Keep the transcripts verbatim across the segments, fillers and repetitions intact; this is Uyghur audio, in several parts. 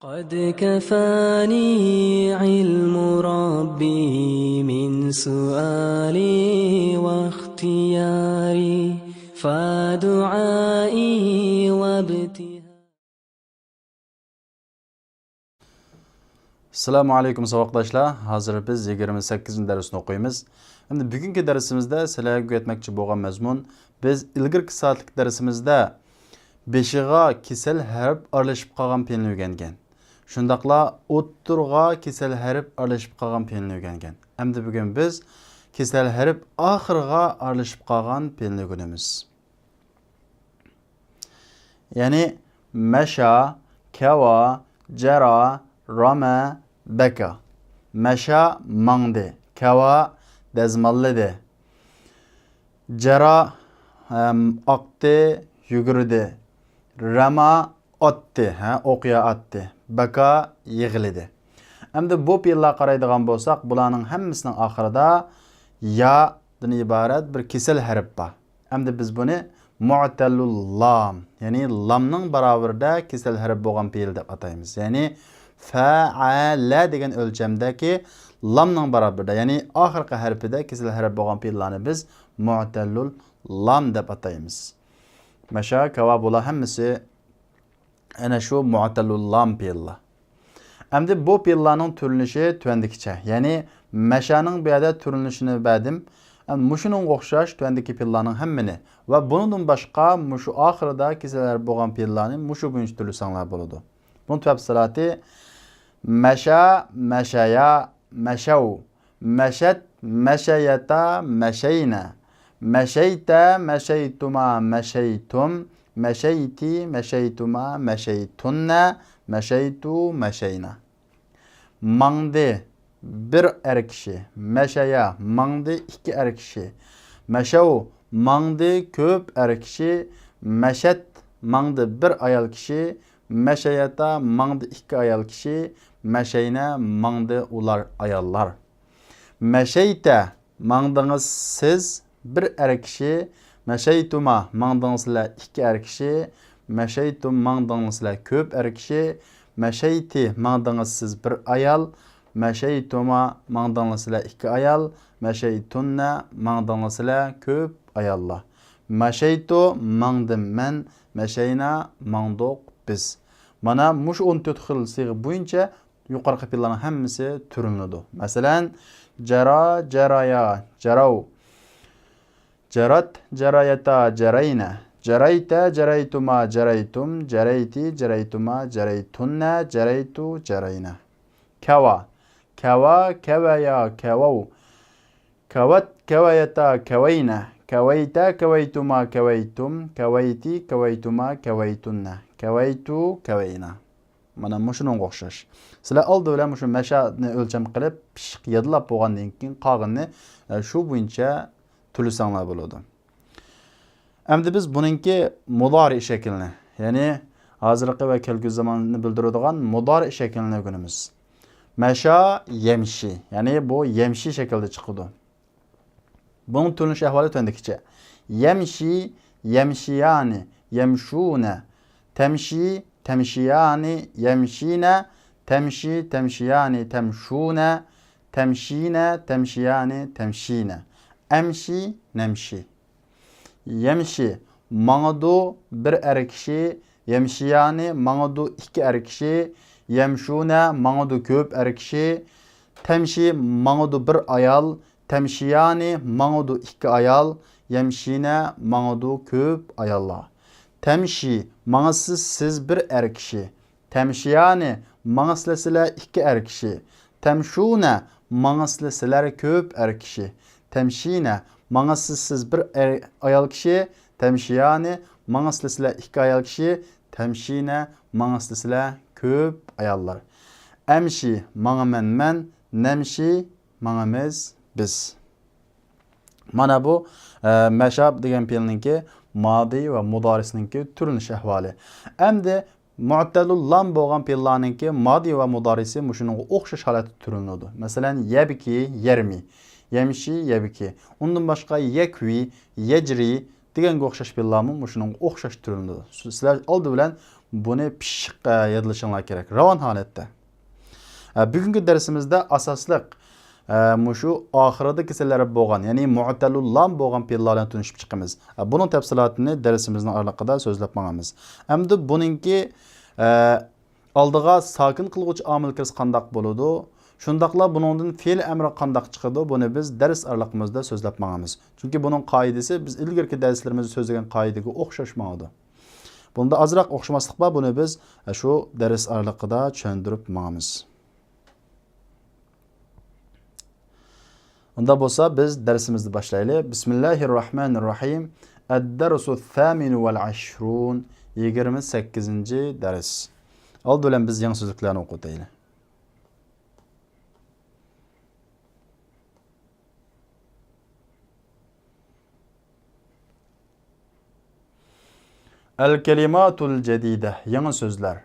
قد كفاني علم ربي من سؤالي واختياري، فدعائي وابتهالي. ئەسسالامۇ ئەلەيكۇم ساۋاقداشلار، ھازىر بىز يىگىرمە سەككىزىنچى دەرسنى ئوقۇيمىز. ئەمدى بۈگۈنكى دەرسىمىزدە سىلەرگە ئۆگەتمەكچى بولغان مەزمۇن، بىز ئىلگىرىكى سائەتلىك دەرسىمىزدە بېشىغا كېسەل ھەرپ ئارىلىشىپ قالغان پېئىلنى ئۆگەنگەن. شۇنداقلا ئوتتۇرىغا كېسەل ھەرپ ئارىلىشىپ قالغان پېئىلنى ئۆگەنگەن. ئەمدى بۈگۈن بىز كېسەل ھەرپ ئاخىرىغا ئارىلىشىپ قالغان پېئىلنى ئۆگىنىمىز. يەنى مەشا، كەۋا، جەرا، رامە، بەكا. مەشا ماڭدى، كەۋا دەزماللىدى. جەرا، ئەم، ئاقتى، يۈگۈردى. رەما ئاتتى، ھە، ئوقيا ئاتتى. بەكا يىغلىدى. ئەمدى بۇ پېئىللارغا قارايدىغان بولساق، بۇلارنىڭ ھەممىسىنىڭ ئاخىرىدا يادىن ئىبارەت بىر كېسەل ھەرپ بار. ئەمدى بىز بۇنى مۇئتەللۇل لام، يەنى لامنىڭ باراۋىرىدە كېسەل ھەرپ بولغان پېئىل دەپ ئاتايمىز. يەنى فەئەلە دېگەن ئۆلچەمدىكى لامنىڭ باراۋىرىدە، يەنى ئاخىرقى ھەرپىدە كېسەل ھەرپ بولغان پېئىللارنى بىز مۇئتەللۇل لام دەپ ئاتايمىز. مەشا، كەۋا، بۇلار ھەممىسى ئەنە شۇ مۇئتەللۇل لام پېئىللار. ئەمدى بۇ پېئىللارنىڭ تۈرلىنىشى تۆۋەندىكىچە. يەنى مەشانىڭ بۇ يەردە تۈرلىنىشىنى بەردىم. ئەمدى مۇشۇنىڭغا ئوخشاش تۆۋەندىكى پېئىللارنىڭ ھەممىنى ۋە بۇنىڭدىن باشقا مۇشۇ ئاخىرىدا كېسەل ھەرپ بولغان پېئىللارنى مۇشۇ بويىچە تۈرلىسەڭلار بولىدۇ. بۇنىڭ تەپسىلاتى: مەشا، مەشەيا، مەشەۋ، مەشەت، مەشەيەتا، مەشەينە، مەشەيتە، مەشەيتۇما، مەشەيتۇم، مەشەيتى، مەشەيتۇما، مەشەيتۇننە، مەشەيتۇ، مەشەينا. ماڭدى، بىر ئەر كىشى. مەشەيا، ماڭدى، ئىككى ئەر كىشى. مەشەۋ، ماڭدى، كۆپ ئەر كىشى. مەشەت، ماڭدى، بىر ئايال كىشى. مەشەيەتا، ماڭدى، ئىككى ئايال كىشى. مەشەينە، ماڭدى، ئۇلار ئاياللار. مەشەيتە، ماڭدىڭىز سىز، بىر ئەر كىشى. مەشەيتۇما، ماڭدىڭىز سىلەر، ئىككى ئەر كىشى. مەشەيتۇم، ماڭدىڭىز سىلەر، كۆپ ئەر كىشى. مەشەيتى، ماڭدىڭىز سىز، بىر ئايال. مەشەيتۇما، ماڭدىڭىز سىلەر، ئىككى ئايال. مەشەيتۇننە، ماڭدىڭىز سىلەر، كۆپ ئاياللار. مەشەيتۇ، ماڭدىم مەن. مەشەينا، ماڭدۇق بىز. مانا مۇشۇ ئون تۆت خىل سىيغە بويىچە يۇقىرىقى پېئىللارنىڭ ھەممىسى تۈرلىنىدۇ. مەسىلەن، جەرا، جەرايا، جەرەۋ. جەرەت، جەرايەتا، جەرەينە. جەرەيتە، جەرەيتۇما، جەرەيتۇم، جەرەيتى، جەرەيتۇما، جەرەيتۇننە، جەرەيتۇ، جەرەينە. كەۋا، كەۋا، كەۋەيا، كەۋەۋ. كەۋەت، كەۋەيەتا، كەۋەينە. كەۋەيتە، كەۋەيتۇما، كەۋەيتۇم، كەۋەيتى، كەۋەيتۇما، كەۋەيتۇننە، كەۋەيتۇ، كەۋەينا. مانا مۇشۇنىڭغا ئوخشاش. سىلەر ئالدى بىلەن مۇشۇ مەشانى ئۆلچەم قىلىپ، پىششىق يادلاپ بولغاندىن كېيىن قالغىنىنى، ئە، شۇ بويىچە تۈرلىسەڭلار بولىدۇ. ئەمدى بىز بۇنىڭكى مۇدارىئ شەكلىنى، يەنى ھازىرقى ۋە كەلگۈسى زاماننى بىلدۈرىدىغان مۇدارىئ شەكلىنى ئۆگىنىمىز. مەشا يەمشى، يەنى بۇ يەمشى شەكلىدە چىقىدۇ. بۇنىڭ تۈرلىنىش ئەھۋالى تۆۋەندىكىچە. يەمشى، يەمشىيانى، يەمشۇنە. تەمشى، تەمشىيانى، يەمشىنە. تەمشى، تەمشىيانى، تەمشۇنە. تەمشىنە، تەمشىيانى، تەمشىنە. ئەمشى، نەمشى. يەمشى، ماڭىدۇ، بىر ئەر كىشى. يەمشىيانى، ماڭىدۇ، ئىككى ئەر كىشى. يەمشۇنە، ماڭىدۇ، كۆپ ئەر كىشى. تەمشى، ماڭىدۇ، بىر ئايال. تەمشىيانى، ماڭىدۇ، ئىككى ئايال. يەمشىنە، ماڭىدۇ، كۆپ ئاياللار. تەمشى، ماڭىسىز سىز، بىر ئەر كىشى. تەمشىيانى، ماڭىسىلەر سىلەر، ئىككى ئەر كىشى. تەمشۇنە، ماڭىسىلەر سىلەر، كۆپ ئەر كىشى. تەمشىنە، ماڭىسىز سىز، بىر ئەر، ئايال كىشى. تەمشىيانى، ماڭىسىلەر سىلەر، ئىككى ئايال كىشى. تەمشىنە، ماڭىسىلەر سىلەر، كۆپ ئاياللار. ئەمشى، ماڭىمەن مەن. نەمشى، ماڭىمىز بىز. مانا بۇ، ئە، مەشا دېگەن پېئىلنىڭكى مادى ۋە مۇدارىسىنىڭكى تۈرلىنىش ئەھۋالى. ئەمدى مۇئتەلۇل لام بولغان پېئىللارنىڭكى مادى ۋە مۇدارىسى مۇشۇنىڭغا ئوخشاش ھالەتتە تۈرلىنىدۇ. مەسىلەن، يەبكى، يەرمى، يەمشى، يەبكى. ئۇندىن باشقا يەكۋى، يەجرى دېگەنگە ئوخشاش پېئىللارمۇ مۇشۇنىڭغا ئوخشاش تۈرلىنىدۇ. سىلەر ئالدى بىلەن بۇنى پىششىق، ئە، يادلىشىڭلار كېرەك. راۋان ھالەتتە. ئە، بۈگۈنكى دەرسىمىزدە ئاساسلىق، ئە، مۇشۇ ئاخىرىدا كېسەللەر بولغان، يەنى مۇئتەلۇل لام بولغان پېئىللار بىلەن تونۇشۇپ چىقىمىز. ئە، بۇنىڭ تەپسىلاتىنى دەرسىمىزنىڭ ئارىلىقىدا سۆزلەپ ماڭىمىز. ئەمدى بۇنىڭكى، ئە، ئالدىغا ساكىن قىلغۇچى ئامىل كىرسە قانداق بولىدۇ؟ شۇنداقلا بۇنىڭدىن فېئىل ئەمرى قانداق چىقىدۇ؟ بۇنى بىز دەرس ئارىلىقىمىزدا سۆزلەپ ماڭىمىز. چۈنكى بۇنىڭ قائىدىسى بىز ئىلگىرىكى دەرسلىرىمىزدە سۆزلىگەن قائىدىگە ئوخشاش ماڭىدۇ. بۇندا ئازراق ئوخشىماسلىق بار، بۇنى بىز شۇ دەرس ئارىلىقىدا چۈشەندۈرۈپ ماڭىمىز. ئۇندا بولسا بىز دەرسىمىزنى باشلايلى. بىسمىللاھىررەھمانىررەھىم. ئەددەرسۇ سامىنۇ ۋەل ئەشرۇن. يىگىرمە سەككىزىنچى دەرس. ئالدى بىلەن بىز يېڭى سۆزلۈكلەرنى ئوقۇپ ئۆتەيلى. ئەل كەلىماتۇل جەدىدە، يېڭى سۆزلەر.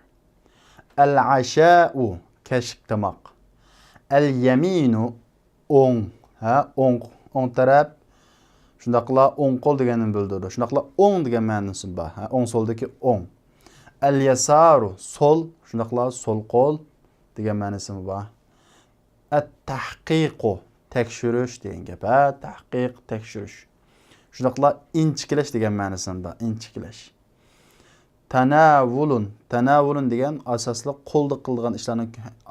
ئەل ئەشاءۇ، كەچلىك تاماق. ئەل يەمىنۇ، ئوڭ. ھە، ئوڭ، ئوڭ تەرەپ. شۇنداقلا ئوڭ قول دېگەننى بىلدۈرىدۇ. شۇنداقلا ئوڭ دېگەن مەنىسى بار. ھە، ئوڭ سولدىكى ئوڭ. ئەل يەسارۇ، سول. شۇنداقلا سول قول دېگەن مەنىسىمۇ بار. ئەت تەھقىقۇ، تەكشۈرۈش دېگەن گەپ. ھە، تەھقىق، تەكشۈرۈش. شۇنداقلا ئىنچىكىلەش دېگەن مەنىسىمۇ بار، ئىنچىكىلەش. تەناۋۇلۇن، تەناۋۇلۇن دېگەن ئاساسلىق قولدا قىلىدىغان ئىشلارنىڭ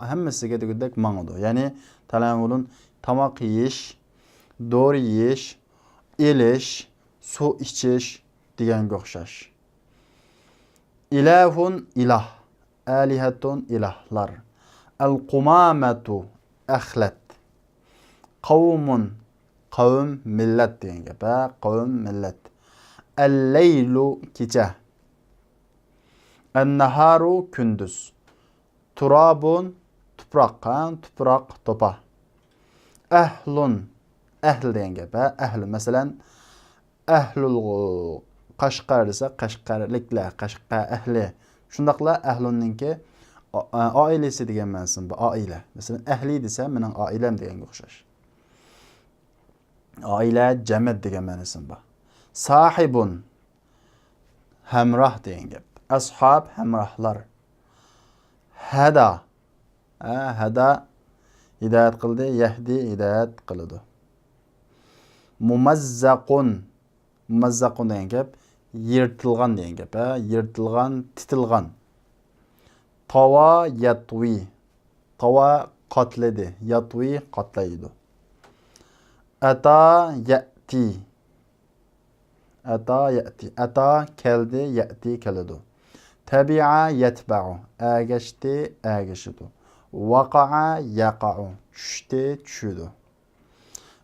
ھەممىسىگە دېگۈدەك ماڭىدۇ. يەنى تەناۋۇلۇن، تاماق يېيىش، دورا يېيىش، ئېلىش، سۇ ئىچىش دېگەنگە ئوخشاش. ئىلاھۇن، ئىلاھ. ئالىھەتۇن، ئىلاھلار. ئەل قۇمامەتۇ، ئەخلەت. قەۋمۇن، قەۋم، مىللەت دېگەن گەپ، ھە، قەۋم، مىللەت. ئەللەيلۇ، كېچە. ئەننەھارۇ، كۈندۈز. تۇرابۇن، تۇپراق، ھە، تۇپراق، توپا. ئەھلۇن، ئەھلى دېگەن گەپ، ھە، ئەھلى. مەسىلەن، ئەھلۇل قەشقەر دېسە، قەشقەرلىكلەر، قەشقەر ئەھلى. شۇنداقلا ئەھلۇننىڭكى ئا-، ئائىلىسى دېگەن مەنىسىمۇ بار، ئائىلە. مەسىلەن، ئەھلى دېسە، مېنىڭ ئائىلەم دېگەنگە ئوخشاش. ئائىلە، جەمەت دېگەن مەنىسىمۇ بار. ساھىبۇن، ھەمراھ دېگەن گەپ. ئەسھاب، ھەمراھلار. ھەدا، ھە، ھەدا، ھىدايەت قىلدى، يەھدى، ھىدايەت قىلىدۇ. مۇمەززەقۇن، مۇمەززەقۇن دېگەن گەپ، يىرتىلغان دېگەن گەپ، ھە، يىرتىلغان، تىتىلغان. تاۋا، يەتۋى. تاۋا، قاتلىدى، يەتۋى، قاتلايدۇ. ئەتا، يەتى. ئەتا، يەتى. ئەتا، كەلدى، يەتى، كېلىدۇ. تەبىئە، يەتبەئۇ. ئەگەشتى، ئەگىشىدۇ. ۋەقەئە، يەقەئۇ. چۈشتى، چۈشىدۇ.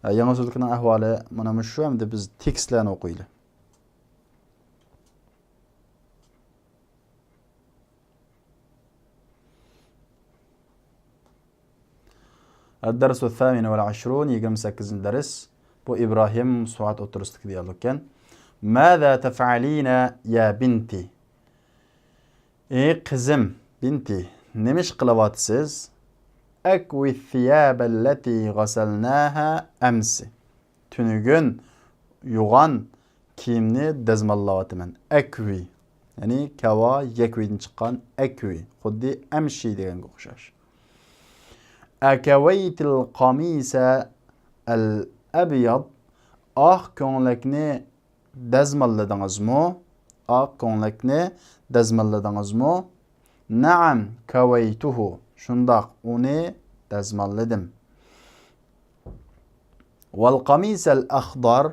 ئە، يېڭى سۆزلۈكنىڭ ئەھۋالى مانا مۇشۇ. ئەمدى بىز تېكىستلەرنى ئوقۇيلى. ئەددەرسۇ سامىنۇ ۋەل ئەشرۇن، يىگىرمە سەككىزىنچى دەرس. بۇ ئىبراھىم سوئاد ئوتتۇرىسىدىكى دىيالوگ ئىكەن. ماذا تەفئەلىنە يا بىنتى؟ ئى قىزىم، بىنتى، نېمە ئىش قىلىۋاتىسىز؟ ئەكۋى سىيابەللەتى غەسەلناھا ئەمسى. تۈنۈگۈن يۇغان كىيىمنى دەزماللاۋاتىمەن. ئەكۋى، يەنى كەۋا يەكۋىدىن چىققان ئەكۋى، خۇددى ئەمشى دېگەنگە ئوخشاش. ئەكەۋەيتىل قامىسە ئەل ئەبياض، ئاق كۆڭلەكنى دەزماللىدىڭىزمۇ؟ ئاق كۆڭلەكنى دەزماللىدىڭىزمۇ؟ نەئەم، كەۋەيتۇھۇ. شۇنداق، ئۇنى دەزماللىدىم. ۋەل قامىسەل ئەخدار،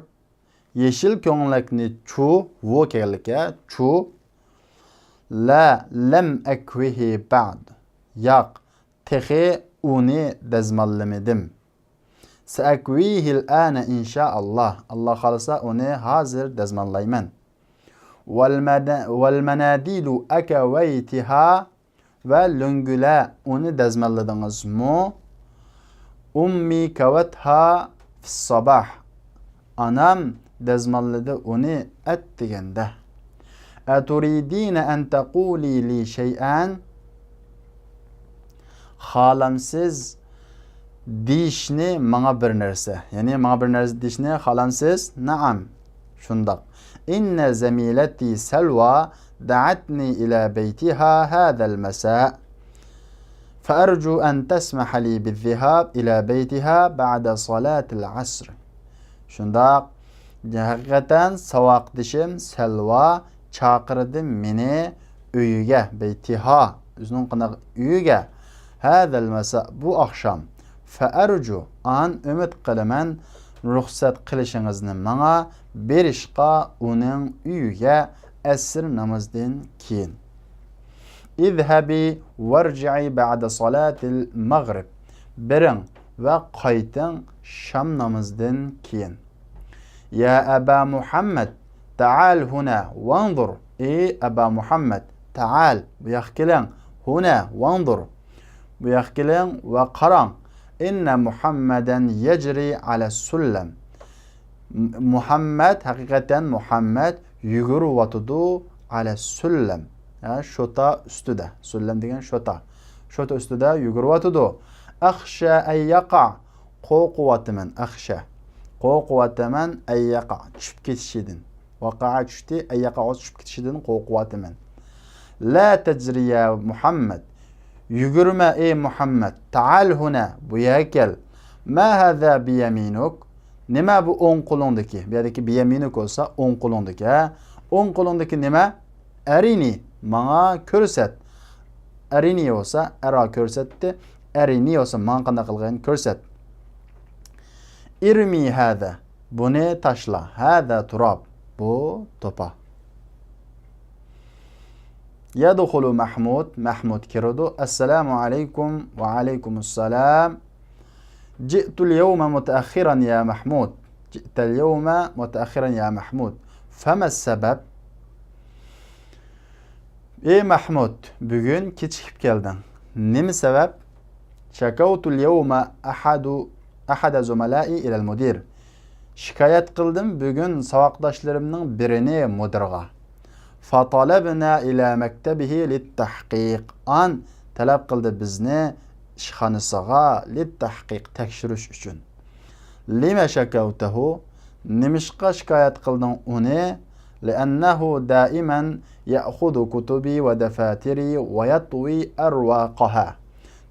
يېشىل كۆڭلەكنى چۇ، ۋۇ كەلگەنلىككە، چۇ. لا، لەم ئەكۋىھى بەئد. ياق، تېخى ئۇنى دەزماللىمىدىم. سەئەكۋىھىل ئانە ئىنشائاللا. ئاللا خالىسا ئۇنى ھازىر دەزماللايمەن. ۋەلمەدە-، ۋەلمەنادىلۇ ئەكەۋەيتىھا ۋە لۆڭگىلەر ئۇنى دەزماللىدىڭىزمۇ؟ ئۇممى كەۋەتھا فىسساباھ. ئانام دەزماللىدى ئۇنى ئەتىگەندە. ئەتۇرىدىنە ئەن تەقۇلى لى شەيئەن؟ خالامسىز دېيىشنى ماڭا بىر نەرسە. يەنى ماڭا بىر نەرسە دېيىشنى خالامسىز؟ نەئەم. شۇنداق. إن زميلتي سلوى دعتني إلى بيتها هذا المساء، فأرجو أن تسمح لي بالذهاب إلى بيتها بعد صلاة العصر. شۇنداق. ھەقىقەتەن ساۋاقدىشىم سەلۋا چاقىردى مېنى ئۆيىگە، بيتها، ئۆزىنىڭ قانداق ئۆيىگە، هذا المساء، بۇ ئاخشام، فأرجو، ئان ئۈمىد قىلىمەن، رۇخسەت قىلىشىڭىزنى ماڭا، بېرىشقا ئۇنىڭ ئۆيىگە ئەسىر نامىزىدىن كېيىن. اذهبي وارجعي بعد صلاة المغرب، بېرىڭ ۋە قايتىڭ شام نامىزىدىن كېيىن. يا أبا محمد تعال هنا وانظر، ئى ئەبا مۇھەممەد، تعال، بۇ ياققا كېلىڭ، هنا وانظر، بۇ ياققا كېلىڭ ۋە قاراڭ، إن محمدا يجري على السلم، مۇھەممەد، ھەقىقەتەن مۇھەممەد يۈگۈرۈۋاتىدۇ، على السلم، ھە، شوتا ئۈستىدە، سۇللەم دېگەن شوتا، شوتا ئۈستىدە يۈگۈرۈۋاتىدۇ. أخشى أن يقع، قورقۇۋاتىمەن، أخشى، قورقۇۋاتىمەن، أن يقع، چۈشۈپ كېتىشىدىن، وقع، چۈشتى، أن يقع، چۈشۈپ كېتىشىدىن قورقۇۋاتىمەن. لا تجري يا محمد، يۈگۈرمە ئى مۇھەممەد، تعال هنا، بۇ يەرگە كەل. ما هذا بيمينك، نېمە بۇ ئوڭ قولۇڭدىكى؟ بۇ يەردىكى بيمينك بولسا ئوڭ قولۇڭدىكى، ھە؟ ئوڭ قولۇڭدىكى نېمە؟ أرني، ماڭا كۆرسەت. أرني بولسا ئەرا كۆرسەتتى، أرني بولسا ماڭا قانداق قىلغىنىنى كۆرسەت. ارمي هذا، بۇنى تاشلا، هذا تراب، بۇ توپا. يدخل محمود، مەھمۇد كىرىدۇ. السلام عليكم، وعليكم السلام. جئت اليوم متأخرا يا محمود. جئت اليوم متأخرا يا محمود. فما السبب؟ ئى مەھمۇد، بۈگۈن كېچىكىپ كەلدىڭ. نېمە سەۋەب؟ شكوت اليوم أحد، أحد زملائي إلى المدير. شىكايەت قىلدىم بۈگۈن ساۋاقداشلىرىمنىڭ بىرىنى مۇدىرغا. فطلبنا إلى مكتبه للتحقيق. ئان تەلەپ قىلدى بىزنى ئىشخانىسىغا، للتحقيق، تەكشۈرۈش ئۈچۈن. لم شكوته؟ نېمىشقا شىكايەت قىلدىڭ ئۇنى؟ لأنه دائما يأخذ كتبي ودفاتري ويطوي أرواقها.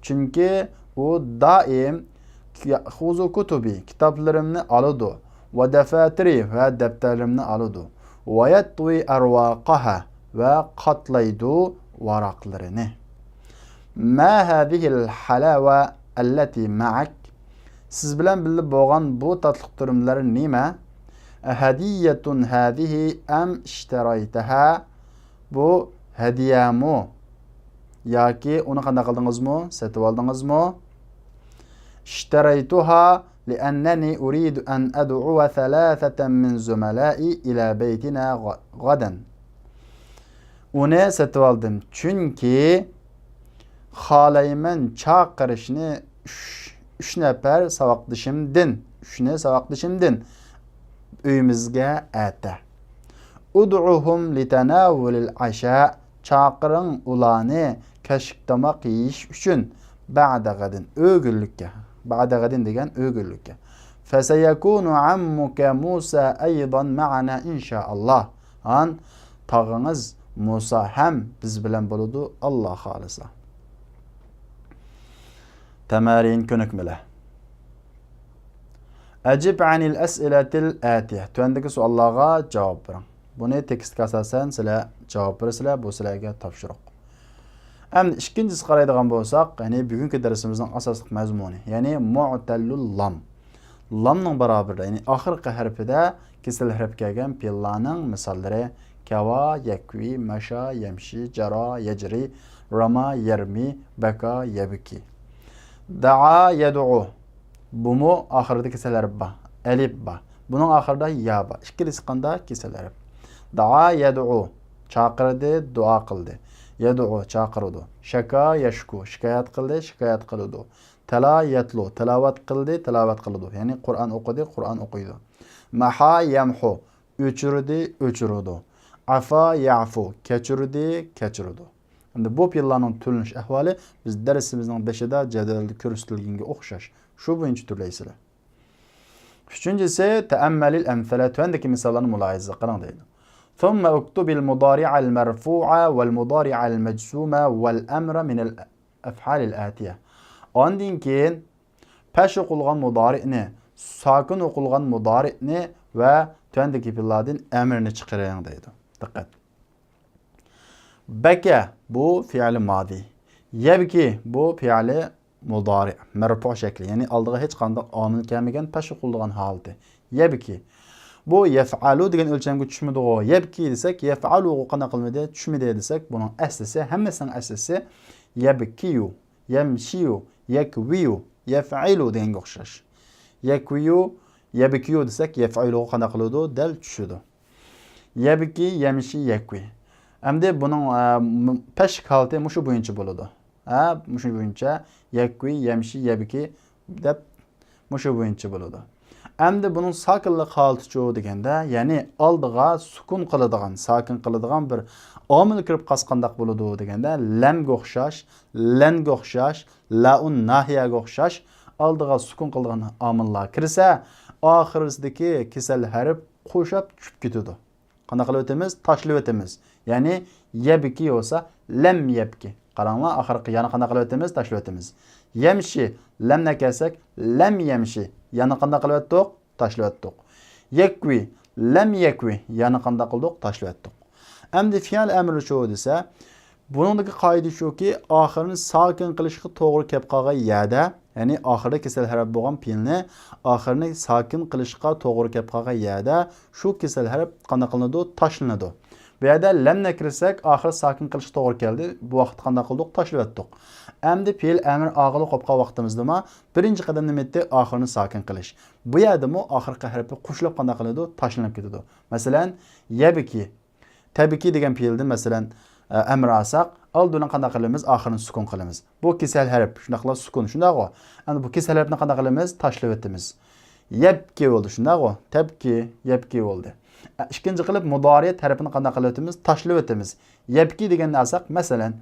چۈنكى ئۇ دائىم يأخذ كتبي، كىتابلىرىمنى ئالىدۇ، ودفاتري، ۋە دەپتەرلىرىمنى ئالىدۇ، ويطوي أرواقها، ۋە قاتلايدۇ ۋاراقلىرىنى. ما هذه الحلاوة التي معك؟ سىز بىلەن بىللە بولغان بۇ تاتلىق تۈرۈملەر نېمە؟ أهدية هذه أم اشتريتها؟ بۇ ھەدىيەمۇ؟ ياكى ئۇنى قانداق قىلدىڭىزمۇ؟ سېتىۋالدىڭىزمۇ؟ اشتريتها لأنني أريد أن أدعو ثلاثة من زملائي إلى بيتنا غ-، غدا. ئۇنى سېتىۋالدىم، چۈنكى خالايمەن چاقىرىشنى ئۈچ، ئۈچ نەپەر ساۋاقدىشىمدىن، ئۈچنى ساۋاقدىشىمدىن ئۆيىمىزگە ئەتە. ادعهم لتناول العشاء، چاقىرىڭ ئۇلارنى كەچلىك تاماق يېيىش ئۈچۈن. بعد غد، ئۆگۈنلۈككە. بعد غد دېگەن ئۆگۈنلۈككە. فسيكون عمك موسى أيضا معنا إن شاء الله. ئان تاغىڭىز مۇسا ھەم بىز بىلەن بولىدۇ، ئاللا خالىسا. تەمەرىن، كۆنۈكمىلەر. أجب عن الأسئلة الآتية. تۆۋەندىكى سوئاللارغا جاۋاب بېرىڭ. بۇنى تېكىستكە ئاساسەن سىلەر جاۋاب بېرىسىلەر، بۇ سىلەرگە تاپشۇرۇق. ئەمدى ئىككىنچىسىگە قارايدىغان بولساق، يەنى بۈگۈنكى دەرسىمىزنىڭ ئاساسلىق مەزمۇنى، يەنى مۇئتەللۇل لام. لامنىڭ بارابىرىدە، يەنى ئاخىرقى ھەرپىدە كېسەل ھەرپ كەلگەن پېئىللارنىڭ مىساللىرى: كەۋا، يەكۋى، مەشا، يەمشى، جارا، يەجرى، راما، يەرمى، بەكا، يەبكى. دەئا، يەدئۇ. بۇمۇ ئاخىرىدا كېسەل ھەرپ بار، ئەلىپ بار. بۇنىڭ ئاخىرىدا يا بار. ئىككىلىسى قانداق؟ كېسەل ھەرپ. دەئا، يەدئۇ. چاقىردى، دۇئا قىلدى. يەدئۇ، چاقىرىدۇ. شەكا، يەشكۇ. شىكايەت قىلدى، شىكايەت قىلىدۇ. تەلا، يەتلۇ. تىلاۋەت قىلدى، تىلاۋەت قىلىدۇ. يەنى قۇرئان ئوقۇدى، قۇرئان ئوقۇيدۇ. مەھا، يەمھۇ. ئۆچۈردى، ئۆچۈرىدۇ. ئەفا، يەئفۇ. كەچۈردى، كەچۈرىدۇ. ئەمدى بۇ پېئىللارنىڭ تۈرلىنىش ئەھۋالى بىز دەرسىمىزنىڭ بېشىدا جەدۋەلدە كۆرسىتىلگەنگە ئوخشاش. شۇ بويىچە تۈرلەيسىلەر. ئۈچىنچىسى، تەئەممەلىل ئەمسەلە، تۆۋەندىكى مىساللارنى مۇلاھىزە قىلىڭ دەيدۇ. ثم اكتب المضارع المرفوع والمضارع المجزوم والأمر من الأفعال الآتية. ئاندىن كېيىن پەش ئوقۇلغان مۇدارىئنى، ساكىن ئوقۇلغان مۇدارىئنى ۋە تۆۋەندىكى پېئىللاردىن ئەمرنى چىقىرىڭ دەيدۇ. دىققەت. بەكە، بۇ پېئىلى مادى. يەبكى، بۇ پېئىلى مۇدارىئ، مەرپۇ شەكلى، يەنى ئالدىغا ھېچقانداق ئامىل كەلمىگەن، پەش ئوقۇلىدىغان ھالىتى. يەبكى. بۇ يەفئەلۇ دېگەن ئۆلچەمگە چۈشمىدىغۇ. يەبكى دېسەك، يەفئەلۇغۇ قانداق قىلمىدى؟ چۈشمىدى دېسەك، بۇنىڭ ئەسلىسى، ھەممىسىنىڭ ئەسلىسى يەبكىيۇ، يەمشىيۇ، يەكۋىيۇ، يەفئىلۇ دېگەنگە ئوخشاش. يەكۋىيۇ، يەبكىيۇ دېسەك، يەفئەلۇغا قانداق قىلىدۇ؟ دەل چۈشىدۇ. يەبكى، يەمشى، يەكۋى. ئەمدى بۇنىڭ، ئە، م-، پەشلىك ھالىتى مۇشۇ بويىچە بولىدۇ. ھە، مۇشۇ بويىچە يەكۋى، يەمشى، يەبكى دەپ مۇشۇ بويىچە بولىدۇ. ئەمدى بۇنىڭ ساكىنلىق ھالىتىچۇ دېگەندە، يەنى ئالدىغا سۈكۈن قىلىدىغان، ساكىن قىلىدىغان بىر ئامىل كىرىپ قالسا قانداق بولىدۇ دېگەندە، لەمگە ئوخشاش، لەنگە ئوخشاش، لائۇن ناھىيەگە ئوخشاش ئالدىغا سۈكۈن قىلىدىغان ئامىللار كىرسە، ئاخىرىسىدىكى كېسەل ھەرپ قوشاپ چۈشۈپ كېتىدۇ. قانداق قىلىۋېتىمىز؟ تاشلىۋېتىمىز. يەنى يەبكى بولسا، لەم يەبكى. قاراڭلار، ئاخىرقى يانى قانداق قىلىۋېتىمىز؟ تاشلىۋېتىمىز. يەمشى، لەمنى كەلسەك، لەم يەمشى. يانى قانداق قىلىۋەتتۇق؟ تاشلىۋەتتۇق. يەكۋى، لەم يەكۋى. يانى قانداق قىلدۇق؟ تاشلىۋەتتۇق. ئەمدى پېئىل ئەمرى شۇ دېسە، بۇنىڭدىكى قائىدە شۇكى، ئاخىرىنى ساكىن قىلىشقا توغرا كەپ قالغان يەردە، يەنى ئاخىرىدا كېسەل ھەرپ بولغان پېئىلنى ئاخىرىنى ساكىن قىلىشقا توغرا كەپ قالغان يەردە شۇ كېسەل ھەرپ قانداق قىلىنىدۇ؟ تاشلىنىدۇ. بۇ يەردە لەمنى كىرسەك، ئاخىرى ساكىن قىلىشقا توغرا كەلدى. بۇ ۋاقىتتا قانداق قىلدۇق؟ تاشلىۋەتتۇق. ئەمدى پېئىل ئەمرى ئاغىلىق بولۇپ قالغان ۋاقتىمىزدىمۇ بىرىنچى قەدەم نېمە ئىدى؟ ئاخىرىنى ساكىن قىلىش. بۇ يەردىمۇ ئاخىرقى ھەرپى قوشۇلۇپ قانداق قىلىدۇ؟ تاشلىنىپ كېتىدۇ. مەسىلەن، يەبكى. تەبكى دېگەن پېئىلدىن، مەسىلەن، ئە، ئەمر ئالساق، ئالدى بىلەن قانداق قىلىمىز؟ ئاخىرىنى سۈكۈن قىلىمىز. بۇ كېسەل ھەرپ، شۇنداقلا سۈكۈن، شۇنداقغۇ؟ ئەمدى بۇ كېسەل ھەرپنى قانداق قىلىمىز؟ تاشلىۋېتىمىز. يەبكى بولدى، شۇنداقغۇ؟ تەبكى، يەبكى بولدى. ئە، ئىككىنچى قىلىپ مۇدارىئەت ھەرپىنى قانداق قىلىۋېتىمىز؟ تاشلىۋېتىمىز. يەبكى دېگەننى ئالساق، مەسىلەن،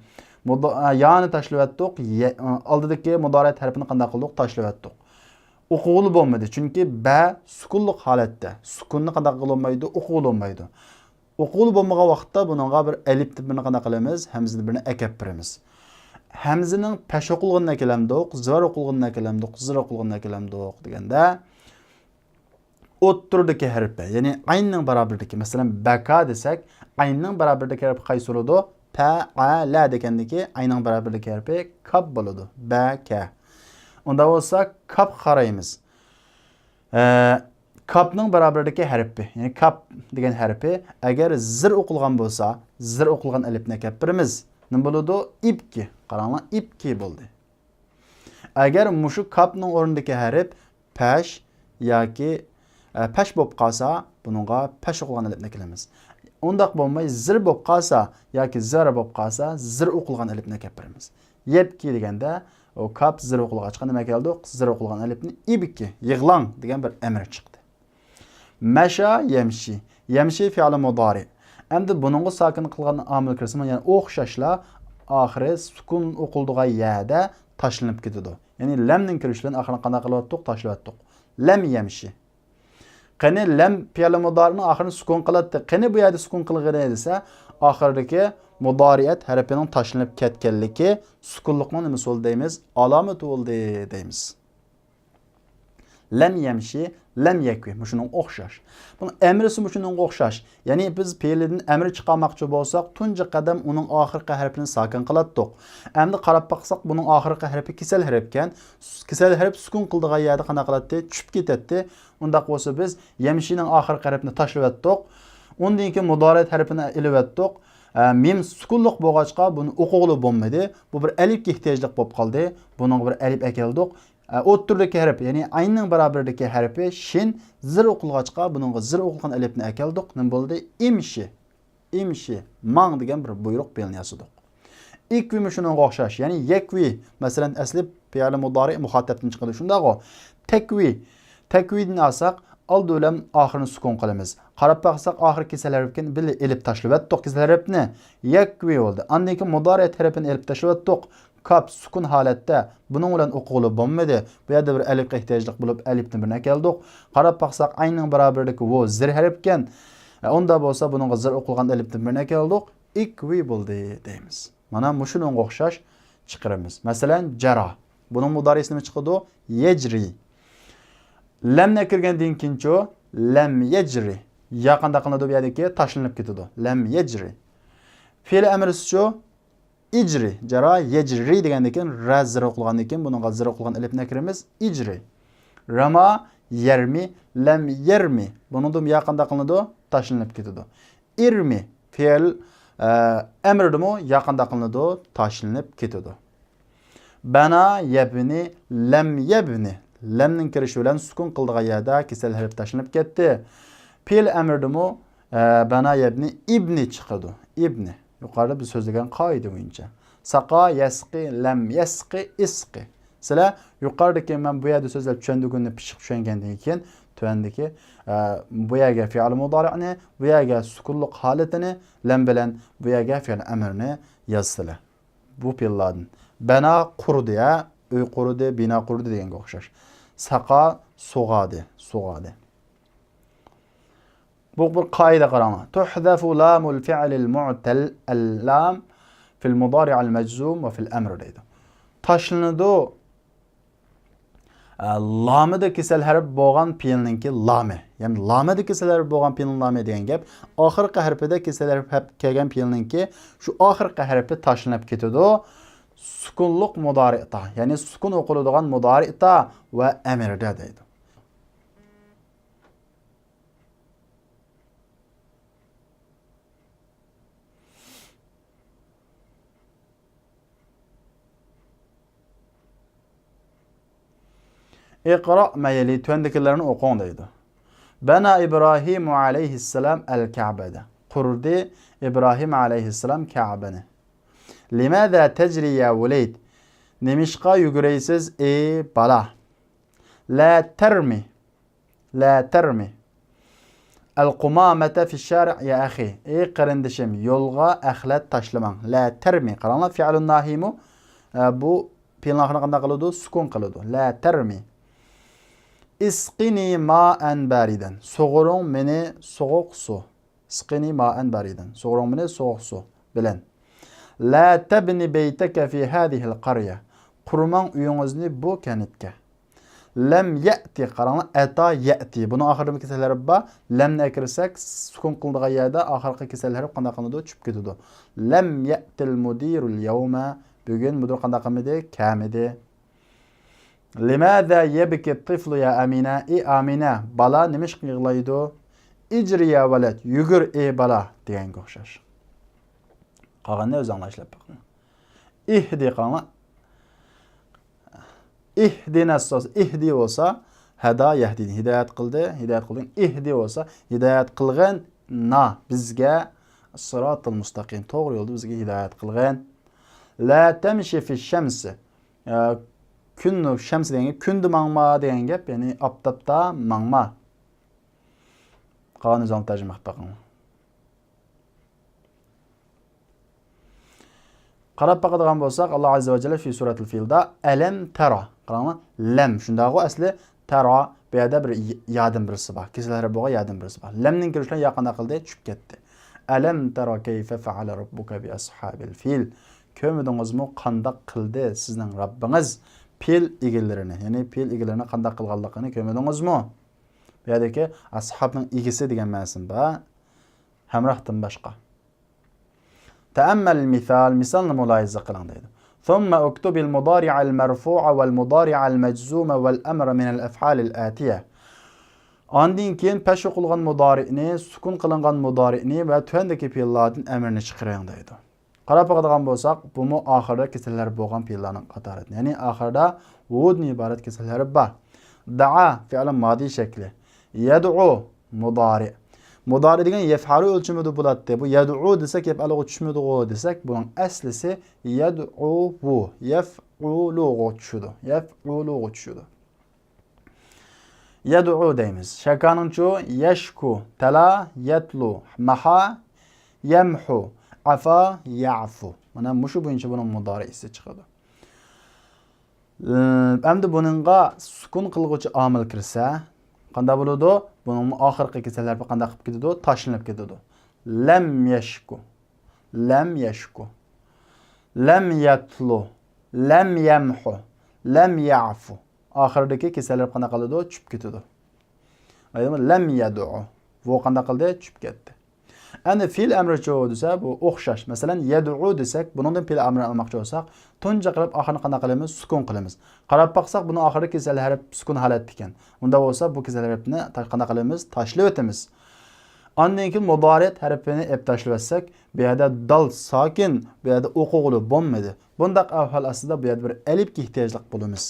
مۇدا-، ئە، يانى تاشلىۋەتتۇق، يە-، ئە، ئالدىدىكى مۇدارىئەت ھەرپىنى قانداق قىلدۇق؟ تاشلىۋەتتۇق. ئوقۇغىلى بولمىدى، چۈنكى بە سۈكۈنلۈك ھالەتتە. سۈكۈننى قانداق قىلىۋالمايدۇ؟ ئوقۇغىلى بولمايدۇ. ئوقۇغىلى بولمىغان ۋاقىتتا بۇنىڭغا بىر ئەلىپتىن بىرنى قانداق قىلىمىز؟ ھەمزىدىن بىرنى ئەكەپ بېرىمىز. ھەمزىنىڭ پەش ئوقۇلغىنىنى ئەكېلەمدۇق، زىۋەر ئوقۇلغىنىنى ئەكېلەمدۇق، زىر ئوقۇلغىنىنى ئەكېلەمدۇق دېگەندە، ئوتتۇرىدىكى ھەرپى، يەنى ئايننىڭ بارابىرىدىكى، مەسىلەن، بەكا دېسەك، ئايننىڭ بارابىرىدىكى ھەرپى قايسى بولىدۇ؟ پە، ئە، لە دېگەندىكى ئايننىڭ بارابىرىدىكى ھەرپى كاپ بولىدۇ. بەكە. ئۇنداق بولسا، كاپقا قارايمىز. ئە، كاپنىڭ بارابىرىدىكى ھەرپى، يەنى كاپ دېگەن ھەرپى ئەگەر زىر ئوقۇلغان بولسا، زىر ئوقۇلغان ئەلىپنى ئەكەپ بېرىمىز. نېمە بولىدۇ؟ ئىپكى. قاراڭلار، ئىپكى بولدى. ئەگەر مۇشۇ كاپنىڭ ئورنىدىكى ھەرپ پەش ياكى، ئە، پەش بولۇپ قالسا، بۇنىڭغا پەش ئوقۇلغان ئەلىپنى ئەكېلىمىز. ئۇنداق بولماي، زىر بولۇپ قالسا ياكى زىر بولۇپ قالسا، زىر ئوقۇلغان ئەلىپنى ئەكەپ بېرىمىز. يەپكى دېگەندە، ئۇ كاپ زىر ئوقۇلغاچقا نېمە كەلدۇق؟ زىر ئوقۇلغان ئەلىپنى ئىبكى، يىغلاڭ دېگەن بىر ئەمىر چىقتى. مەشا يەمشى. يەمشى فېئىلى مۇدارى. ئەمدى بۇنىڭغا ساكىن قىلغان ئامىل كىرسىمۇ يەنە ئوخشاشلا ئاخىرى سۈكۈن ئوقۇلىدىغان يەردە تاشلىنىپ كېتىدۇ. يەنى لەمنىڭ كىرىشى بىلەن ئاخىرىنى قانداق قىلىۋەتتۇق؟ تاشلىۋەتتۇق. لەم يەمشى. قېنى لەم پېئىلى مۇدارىنىڭ ئاخىرىنى سۈكۈن قىلاتتى. قېنى بۇ يەردە سۈكۈن قىلغىنى دېسە، ئاخىرىدىكى مۇدارىئەت ھەرپىنىڭ تاشلىنىپ كەتكەنلىكى سۈكۈنلۈكنىڭ نېمىسى بولدى دەيمىز؟ ئالامىتى بولدى دەيمىز. لەم يەمشى، لەم يەكۋى. مۇشۇنىڭغا ئوخشاش. بۇنىڭ ئەمرىسى مۇشۇنىڭغا ئوخشاش. يەنى بىز پېئىلىدىن ئەمر چىقارماقچى بولساق، تۇنجى قەدەم ئۇنىڭ ئاخىرقى ھەرپىنى ساكىن قىلاتتۇق. ئەمدى قاراپ باقساق، بۇنىڭ ئاخىرقى ھەرپى كېسەل ھەرپكەن. كېسەل ھەرپ سۈكۈن قىلىدىغان يەردە قانداق قىلاتتى؟ چۈشۈپ كېتەتتى. ئۇنداق بولسا بىز يەمشىنىڭ ئاخىرقى ھەرپىنى تاشلىۋەتتۇق. ئۇندىن كېيىن مۇدارىئەت ھەرپىنى ئېلىۋەتتۇق. ئە، مىم سۈكۈنلۈك بولغاچقا بۇنى ئوقۇغىلى بولمىدى. بۇ بىر ئەلىپكە ئېھتىياجلىق بولۇپ قالدى. بۇنىڭغا بىر ئەلىپ ئەكەلدۇق. ئە، ئوتتۇرىدىكى ھەرپ، يەنى ئايننىڭ بارابىرىدىكى ھەرپى شىن زىر ئوقۇلغاچقا بۇنىڭغا زىر ئوقۇلغان ئەلىپنى ئەكەلدۇق. نېمە بولدى؟ ئىمشى. ئىمشى، ماڭ دېگەن بىر بۇيرۇق بېلىنى ياسىدۇق. ئىكۋىمۇ شۇنىڭغا ئوخشاش، يەنى يەكۋى، مەسىلەن، ئەسلى پېئىلى مۇدارىئ مۇخاتەپتىن چىقىدۇ، شۇنداقغۇ؟ تەكۋى، تەكۋىدىن ئالساق، ئالدى بىلەن ئاخىرىنى سۈكۈن قىلىمىز. قاراپ باقساق، ئاخىرى كېسەل ھەرپكەن، بىللە ئېلىپ تاشلىۋەتتۇق كېسەل ھەرپنى. يەكۋى بولدى. ئاندىن كېيىن مۇدارىئەت ھەرپىنى ئېلىپ تاشلىۋەتتۇق. كاپ سۈكۈن ھالەتتە، بۇنىڭ بىلەن ئوقۇغىلى بولمىدى. بۇ يەردە بىر ئەلىپكە ئېھتىياجلىق بولۇپ، ئەلىپنى بىرنى ئەكەلدۇق. قاراپ باقساق، ئەيننىڭ بارابىرىدىكى ۋو زېر ھەرپكەن. ئە، ئۇندا بولسا بۇنىڭغا زېر ئوقۇلغان ئەلىپتىن بىرنى ئەكەلدۇق. ئىكۋى بولدى دەيمىز. مانا مۇشۇنىڭغا ئوخشاش چىقىرىمىز. مەسىلەن، جەرا. بۇنىڭ مۇدارىئىسى نېمە چىقىدۇ؟ يەجرى. لەمنى ئەكىرگەندىن كېيىنچۇ؟ لەم يەجرى. يا قانداق قىلىنىدۇ بۇ يەردىكى؟ تاشلىنىپ كېتىدۇ. لەم يەجرى. فېئىل ئەمرىسىچۇ؟ ئىجرى. جەرا يەجرى دېگەندىن كېيىن، رە زېر ئوقۇلغاندىن كېيىن، بۇنىڭغا زېر ئوقۇلغان ئەلىپنى ئەكىرىمىز. ئىجرى. رەما يەرمى، لەم يەرمى. بۇنىڭدىن يا قانداق قىلىنىدۇ؟ تاشلىنىپ كېتىدۇ. ئىرمى. فېئىل، ئە، ئەمرىدىمۇ يا قانداق قىلىنىدۇ؟ تاشلىنىپ كېتىدۇ. بەنا يەبنى، لەم يەبنى. لەمنىڭ كىرىشى بىلەن سۈكۈن قىلىدىغان يەردە كېسەل ھەرپ تاشلىنىپ كەتتى. پېئىل ئەمرىدىمۇ، ئە، بەنا يەبنى ئىبنى چىقىدۇ. ئىبنى. يۇقىرىدا بىز سۆزلىگەن قائىدە بويىچە. ساقا يەسقى، لەم يەسقى، ئىسقى. سىلەر يۇقىرىدىكى مەن بۇ يەردە سۆزلەپ چۈشەندۈرگىنىنى پىششىق چۈشەنگەندىن كېيىن، تۆۋەندىكى، ئە، بۇ يەرگە فېئىل مۇدارىئنى، بۇ يەرگە سۈكۈنلۇق ھالىتىنى، لەم بىلەن بۇ يەرگە فېئىل ئەمرنى يازسىلەر. بۇ پېئىللاردىن. بەنا قۇردى، ھە؟ ئۆي قۇردى، بىنا قۇردى دېگەنگە ئوخشاش. ساقا سۇغاردى، سۇغاردى. بۇ بىر قائىدە، قاراڭلار. تۇھزەفۇ لامۇل فىئلىل مۇئتەل ئەللام فىل مۇدارىئىل مەجزۇم ۋە فىل ئەمر دەيدۇ. تاشلىنىدۇ، ئە، لامىدا كېسەل ھەرپ بولغان پېئىلنىڭكى لامى. يەنى لامىدا كېسەل ھەرپ بولغان پېئىلنىڭ لامى دېگەن گەپ، ئاخىرقى ھەرپىدە كېسەل ھەرپ ھەپ-، كەلگەن پېئىلنىڭكى شۇ ئاخىرقى ھەرپى تاشلىنىپ كېتىدۇ. سۈكۈنلۇق مۇدارىئتا، يەنى سۈكۈن ئوقۇلىدىغان مۇدارىئتا ۋە ئەمرىدە دەيدۇ. ئىقرا مەيلى، تۆۋەندىكىلەرنى ئوقۇڭ دەيدۇ. بەنا ئىبراھىمۇ ئەلەيھىسسالام ئەل كەبەدە. قۇردى ئىبراھىم ئەلەيھىسسالام كەبەنى. لىماذا تەجرى يا ۋۇلەيد؟ نېمىشقا يۈگۈرەيسىز، ئى بالا؟ لا تەرمى. لا تەرمى. ئەل قۇمامەتە فىششارىئ يا ئەخى. ئى قېرىندىشىم، يولغا ئەخلەت تاشلىماڭ. لا تەرمى. قاراڭلار، فىئلۇن ناھىمۇ، ئە، بۇ پېئىلنىڭ ئاخىرىنى قانداق قىلىدۇ؟ سۈكۈن قىلىدۇ. لا تەرمى. ئىسقىنى مائەن بەرىدەن. سۇغۇرۇڭ مېنى سوغۇق سۇ. ئىسقىنى مائەن بەرىدەن. سۇغۇرۇڭ مېنى سوغۇق سۇ بىلەن. لا تەبنى بەيتەكە فى ھەزىھىل قەريە. قۇرماڭ ئۆيىڭىزنى بۇ كەنتكە. لەم يەتى، قاراڭلار، ئەتا يەتى. بۇنىڭ ئاخىرىدا كېسەل ھەرپ بار. لەمنى ئەكىرسەك، سۈكۈن قىلىدىغان يەردە ئاخىرقى كېسەل ھەرپ قانداق قىلىنىدۇ؟ چۈشۈپ كېتىدۇ. لەم يەتىل مۇدىرۇل يەۋمە. بۈگۈن مۇدىر قانداق قىلمىدى؟ كەلمىدى. لىماذا يەبكى الطفل يا ئامىنە؟ ئى ئامىنە، بالا نېمىشقا يىغلايدۇ؟ ئىجرى يا ۋەلەد، يۈگۈر ئى بالا دېگەنگە ئوخشاش. قالغىنىنى ئۆزۈڭلار ئىشلەپ بېقىڭ. ئىھدى قاراڭلار. ئىھدىنەس بولسا، ئىھدى بولسا، ھەدا يەھدىنى، ھىدايەت قىلدى، ھىدايەت قىلدىڭ. ئىھدى بولسا، ھىدايەت قىلغىن، نا، بىزگە، سىراتىل مۇستەقىم، توغرا يولدا بىزگە ھىدايەت قىلغىن. لا تەمشى فىش شەمسى. ئە، كۈن، شەمس دېگەن گەپ، كۈندە ماڭما دېگەن گەپ، يەنى ئاپتاپتا ماڭما. قالغان ئۆزۈڭلار تەرجىمە قىلىپ بېقىڭلار. قاراپ باقىدىغان بولساق، ئاللا ئەززە ۋە جەللە فى سۈرەتىل فىلدا ئەلەم تەرا. قاراڭلار، لەم، شۇنداقغۇ ئەسلى تەرا، بۇ يەردە بىر ي-، يادىن بىرسى بار. كېسەل ھەرپ بولغان يادىن بىرسى بار. لەمنىڭ كىرىشى بىلەن يا قانداق قىلدى؟ چۈشۈپ كەتتى. ئەلەم تەرا كەيفە فەئەلە رەببۇكە بىئەسھابىل فىل. كۆرمىدىڭىزمۇ قانداق قىلدى سىزنىڭ رەببىڭىز پىل ئىگىلىرىنى؟ يەنى پىل ئىگىلىرىنى قانداق قىلغانلىقىنى كۆرمىدىڭىزمۇ؟ بۇ يەردىكى ئەسھابنىڭ ئىگىسى دېگەن مەنىسى بار. ھەمراھتىن باشقا. تەئەممەل مىسال، مىسالنى مۇلاھىزە قىلىڭ دەيدۇ. ثم اكتب المضارع المرفوع والمضارع المجزوم والأمر من الأفعال الآتية. ئاندىن كېيىن پەش ئوقۇلغان مۇدارىئنى، سۈكۈن قىلىنغان مۇدارىئنى ۋە تۆۋەندىكى پېئىللاردىن ئەمىرنى چىقىرىڭ دەيدۇ. قاراپ باقىدىغان بولساق، بۇمۇ ئاخىرىدا كېسەل ھەرپ بولغان پېئىللارنىڭ قاتارىدىن. يەنى ئاخىرىدا ۋۇدىن ئىبارەت كېسەل ھەرپ بار. دەئا فېئىل مادى شەكلى. يەدئۇ مۇدارىئ. مۇدارىئ دېگەن يەفئەلۇ ئۆلچىمىدە بولاتتى. بۇ يەدئۇ دېسەك، يەفئەلۇغا چۈشمىدىغۇ دېسەك، بۇنىڭ ئەسلىسى يەدئۇۋۇ، يەفئۇلۇغا چۈشىدۇ. يەفئۇلۇغا چۈشىدۇ. يەدئۇ دەيمىز. شەكانىڭچۇ؟ يەشكۇ، تەلا، يەتلۇ، مەھا، يەمھۇ، ئەفا، يەئفۇ. مانا مۇشۇ بويىچە بۇنىڭ مۇدارىئىسى چىقىدۇ. ئەمدى بۇنىڭغا سۈكۈن قىلغۇچى ئامىل كىرسە، قانداق بولىدۇ؟ بۇنىڭمۇ ئاخىرقى كېسەل ھەرپى قانداق قىلىپ كېتىدۇ؟ تاشلىنىپ كېتىدۇ. لەم يەشكۇ. لەم يەشكۇ. لەم يەتلۇ. لەم يەمھۇ. لەم يەفۇ. ئاخىرىدىكى كېسەل ھەرپ قانداق قىلىدۇ؟ چۈشۈپ كېتىدۇ. ئايدىڭمۇ؟ لەم يەدۇ. ۋو قانداق قىلدى؟ چۈشۈپ كەتتى. ئەمدى فېئىل ئەمرىچۇ دېسە، بۇ ئوخشاش. مەسىلەن، يەدۇئۇ دېسەك، بۇنىڭدىن فېئىل ئەمرىنى ئالماقچى بولساق، تۇنجى قىلىپ ئاخىرىنى قانداق قىلىمىز؟ سۈكۈن قىلىمىز. قاراپ باقساق، بۇنىڭ ئاخىرى كېسەل ھەرپ سۈكۈن ھالەتتە ئىكەن. ئۇنداق بولسا، بۇ كېسەل ھەرپنى تا-، قانداق قىلىمىز؟ تاشلىۋېتىمىز. ئاندىن كېيىن مۇدارىئەت ھەرپىنى ئېلىپ تاشلىۋەتسەك، بۇ يەردە دال ساكىن، بۇ يەردە ئوقۇغىلى بولمىدى. بۇنداق ئەھۋال ئاستىدا بۇ يەردە بىر ئەلىپكە ئېھتىياجلىق بولىمىز.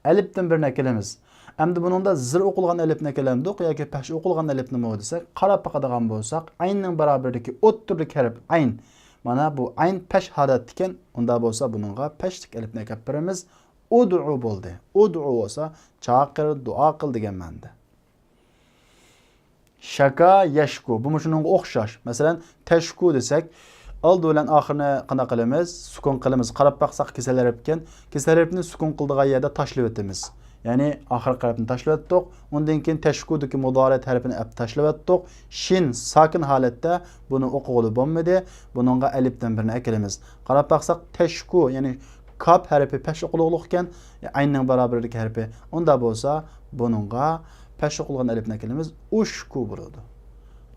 ئەلىپتىن بىرنى ئەكېلىمىز. ئەمدى بۇنىڭدا زىر ئوقۇلغان ئەلىپنى ئەكېلەمدۇق ياكى پەش ئوقۇلغان ئەلىپنىمۇ دېسەك، قاراپ باقىدىغان بولساق، ئەيننىڭ باراۋىرىدىكى ئوتتۇرىدىكى ھەرپ ئەين. مانا بۇ ئەين پەش ھالەتتىكەن، ئۇندا بولسا بۇنىڭغا پەشلىك ئەلىپنى ئەكەپ بېرىمىز. ئۇدۇئۇ بولدى. ئۇدۇئۇ بولسا چاقىر، دۇئا قىل دېگەن مەنىدە. شاكا، يەشكۇ. بۇمۇ شۇنىڭغا ئوخشاش. مەسىلەن، تەشكۇ دېسەك، ئالدى بىلەن ئاخىرىنى قانداق قىلىمىز؟ سۈكۈن قىلىمىز. قاراپ باقساق، كېسەل ھەرپكەن. كېسەل ھەرپنى سۈكۈن قىلىدىغان يەردە تاشلىۋېتىمىز. يەنى ئاخىرقى ھەرپنى تاشلىۋەتتۇق. ئۇندىن كېيىن تەشكۇدىكى مۇدارىئەت ھەرپىنى ئەپ تاشلىۋەتتۇق. شىن ساكىن ھالەتتە، بۇنى ئوقۇغىلى بولمىدى. بۇنىڭغا ئەلىپتىن بىرنى ئەكېلىمىز. قاراپ باقساق، تەشكۇ، يەنى كاپ ھەرپى پەش ئوقۇلغۇلۇق ئىكەن، ئەيننىڭ باراۋىرىدىكى ھەرپى. ئۇندا بولسا، بۇنىڭغا پەش ئوقۇلغان ئەلىپنى ئەكېلىمىز، ئۇشكۇ بولىدۇ.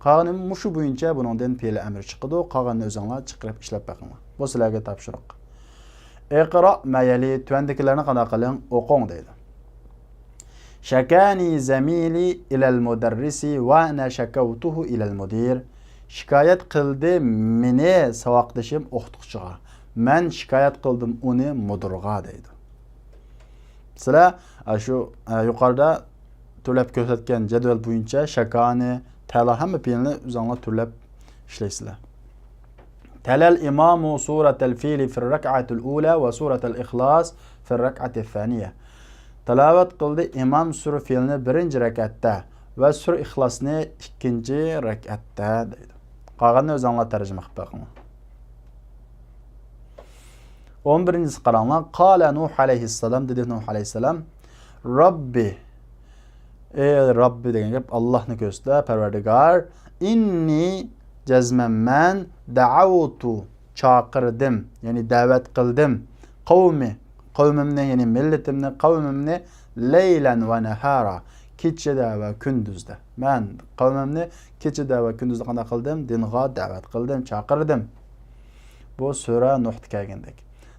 قالغىنى مۇشۇ بويىچە بۇنىڭدىن پېئىل ئەمر چىقىدۇ. قالغىنىنى ئۆزۈڭلار چىقىرىپ ئىشلەپ بېقىڭلار. بۇ سىلەرگە تاپشۇرۇق. ئىقرا ما يەلى، تۆۋەندىكىلەرنى قانداق قىلىڭ؟ ئوقۇڭ دەيدۇ. شەكانى زەمىلى ئىلەل مۇدەررىسى ۋە ئەنە شەكەۋتۇھۇ ئىلەل مۇدىر. شىكايەت قىلدى مېنى ساۋاقدىشىم ئوقۇتقۇچىغا. مەن شىكايەت قىلدىم ئۇنى مۇدىرغا دەيدۇ. سىلەر، ئە، شۇ، ئە، يۇقىرىدا تۈرلەپ كۆرسەتكەن جەدۋەل بويىچە شەكانى، تەلا ھەممە پېئىلنى ئۆزۈڭلار تۈرلەپ ئىشلەيسىلەر. تەلەل ئىمامۇ سۇرەتەل فىلى فىر رەكئەتىل ئۇلە ۋە سۇرەتەل ئىخلاس فىر رەكئەتىل سانىيە. تىلاۋەت قىلدى ئىمام سۈرە فىلنى بىرىنچى رەكەتتە ۋە سۈرە ئىخلاسنى ئىككىنچى رەكەتتە دەيدۇ. قالغىنىنى ئۆزۈڭلار تەرجىمە قىلىپ بېقىڭلار. ئون بىرىنچىسى قاراڭلار. قالە نۇھ ئەلەيھىسسالام، دېدى نۇھ ئەلەيھىسسالام، رەببى، ئەي رەببى دېگەن گەپ ئاللاھنى كۆرسىتىدۇ، پەرۋەردىگار، ئىننى، جەزمەن مەن، دەئەۋتۇ، چاقىردىم، يەنى دەۋەت قىلدىم، قەۋمى، قەۋمىمنى، يەنى مىللىتىمنى، قەۋمىمنى، لەيلەن ۋە نەھارا، كېچىدە ۋە كۈندۈزدە. مەن قەۋمىمنى كېچىدە ۋە كۈندۈزدە قانداق قىلدىم؟ دىنغا دەۋەت قىلدىم، چاقىردىم. بۇ سۈرە نۇھتا كەلگەندەك.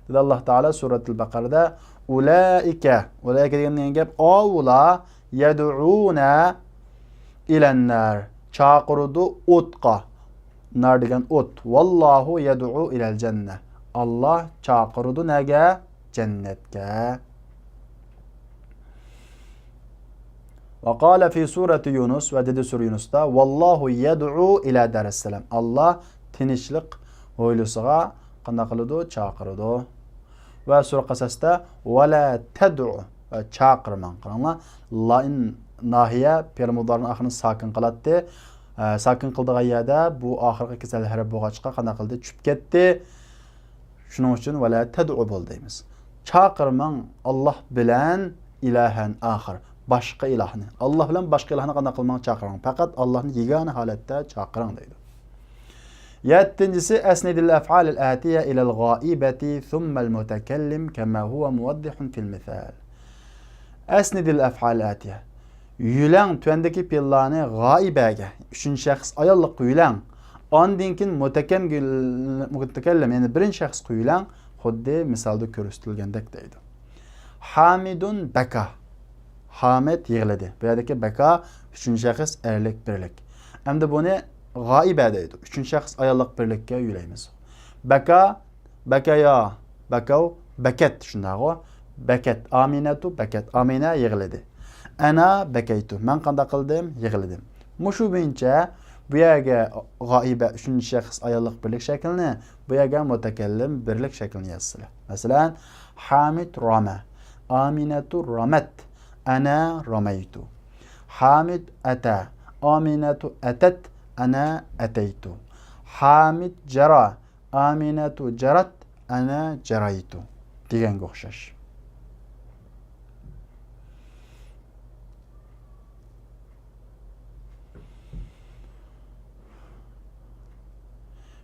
دېدى ئاللاھ تائالا سۈرەتۇل بەقەرەدە، ئۇلائىكە، ئۇلائىكە دېگەن نېمە گەپ؟ ئاۋۇلار، يەدئۇنە ئىلەننار، چاقىرىدۇ ئوتقا. نار دېگەن ئوت. ۋاللاھۇ يەدئۇ ئىلەل جەننە. ئاللاھ چاقىرىدۇ نەگە؟ جەننەتكە. ۋە قالە فى سۇرەتى يۇنۇس، ۋە دېدى سۈرە يۇنۇستا، ۋاللاھۇ يەدئۇ ئىلە دارىسسالام. ئاللاھ تىنچلىق ھويلىسىغا قانداق قىلىدۇ؟ چاقىرىدۇ. ۋە سۈرە قەسەستە، ۋە لە تەدئۇ، ۋە چاقىرماڭ. قاراڭلار، لائىن ناھىيە پېئىل مۇدارىنىڭ ئاخىرىنى ساكىن قىلاتتى. ئە، ساكىن قىلىدىغان يەردە بۇ ئاخىرقى كېسەل ھەرپ بولغاچقا قانداق قىلدى؟ چۈشۈپ كەتتى. شۇنىڭ ئۈچۈن ۋە لە تەدئۇ بول دەيمىز. چاقىرماڭ ئاللاھ بىلەن ئىلاھەن ئاخىر، باشقا ئىلاھنى. ئاللاھ بىلەن باشقا ئىلاھنى قانداق قىلماڭ؟ چاقىرماڭ. پەقەت ئاللاھنى يېگانە ھالەتتە چاقىرىڭ دەيدۇ. يەتتىنچىسى، ئەسنىدىل ئەفئالىل ئەتىيە ئىلەل غائىبەتى ثۇممەل مۇتەكەللىم كەمە ھۇۋە مۇۋەددىھۇن فىل مىسال. ئەسنىدىل ئەفئالىل ئەتىيە. يۆلەڭ تۆۋەندىكى پېئىللارنى غائىبەگە، ئۈچىنچى شەخس ئاياللىققا يۆلەڭ. ئاندىن كېيىن مۇتەكەم-، مۇتەكەللىم، يەنى بىرىنچى شەخسقا يۆلەڭ، خۇددى مىسالدا كۆرسىتىلگەندەك دەيدۇ. ھامىدۇن بەكا. ھامىد يىغلىدى. بۇ يەردىكى بەكا ئۈچىنچى شەخس ئەرلىك بىرلىك. ئەمدى بۇنى غائىبە دەيدۇ. ئۈچىنچى شەخس ئاياللىق بىرلىككە يۆلەيمىز. بەكا، بەكەيا، بەكەۋ، بەكەت، شۇنداقغۇ؟ بەكەت، ئامىنەتۇ بەكەت، ئامىنە يىغلىدى. ئەنا بەكەيتۇ، مەن قانداق قىلدىم؟ يىغلىدىم. مۇشۇ بويىچە بۇ يەرگە غائىبە ئۈچىنچى شەخس ئاياللىق بىرلىك شەكلىنى، بۇ يەرگە مۇتەكەللىم بىرلىك شەكلىنى يازسىلەر. مەسىلەن، ھامىد رامە، ئامىنەتۇ رامەت، ئەنا رامەيتۇ. ھامىد ئەتە، ئامىنەتۇ ئەتەت، ئەنا ئەتەيتۇ. ھامىد جەرا، ئامىنەتۇ جەرەت، ئەنا جەرايتۇ دېگەنگە ئوخشاش.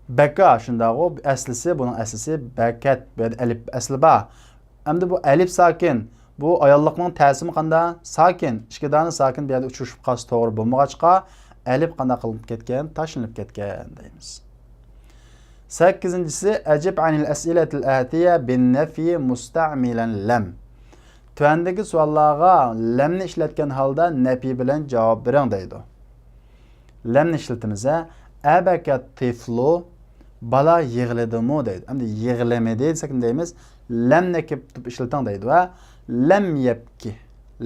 بەكا، شۇنداقغۇ؟ ئەسلىسى، بۇنىڭ ئەسلىسى بەكەت. بۇ يەردە ئەلىپ ئەسلى بار. ئەمدى بۇ ئەلىپ ساكىن. بۇ ئاياللىقنىڭ تەسىمۇ قاندا؟ ساكىن. ئىككى دانە ساكىن بۇ يەردە ئۇچرىشىپ قالسا توغرا بولمىغاچقا، ئەلىپ قانداق قىلىنىپ كەتكەن؟ تاشلىنىپ كەتكەن دەيمىز. سەككىزىنچىسى، ئەجىب ئەنىل ئەسئىلەتىل ئەتىيە بىننەفى مۇستەمىلەن لەم. تۆۋەندىكى سوئاللارغا لەمنى ئىشلەتكەن ھالدا نەپى بىلەن جاۋاب بېرىڭ دەيدۇ. لەمنى ئىشلىتىمىز، ھە. ئەبەكە تىفلۇ، بالا يىغلىدىمۇ دەيدۇ. ئەمدى يىغلىمىدى دېسەك نېمە دەيمىز؟ لەمنى ئەكىپ تۇتۇپ ئىشلىتىڭ دەيدۇ، ھە. لەم يەبكى،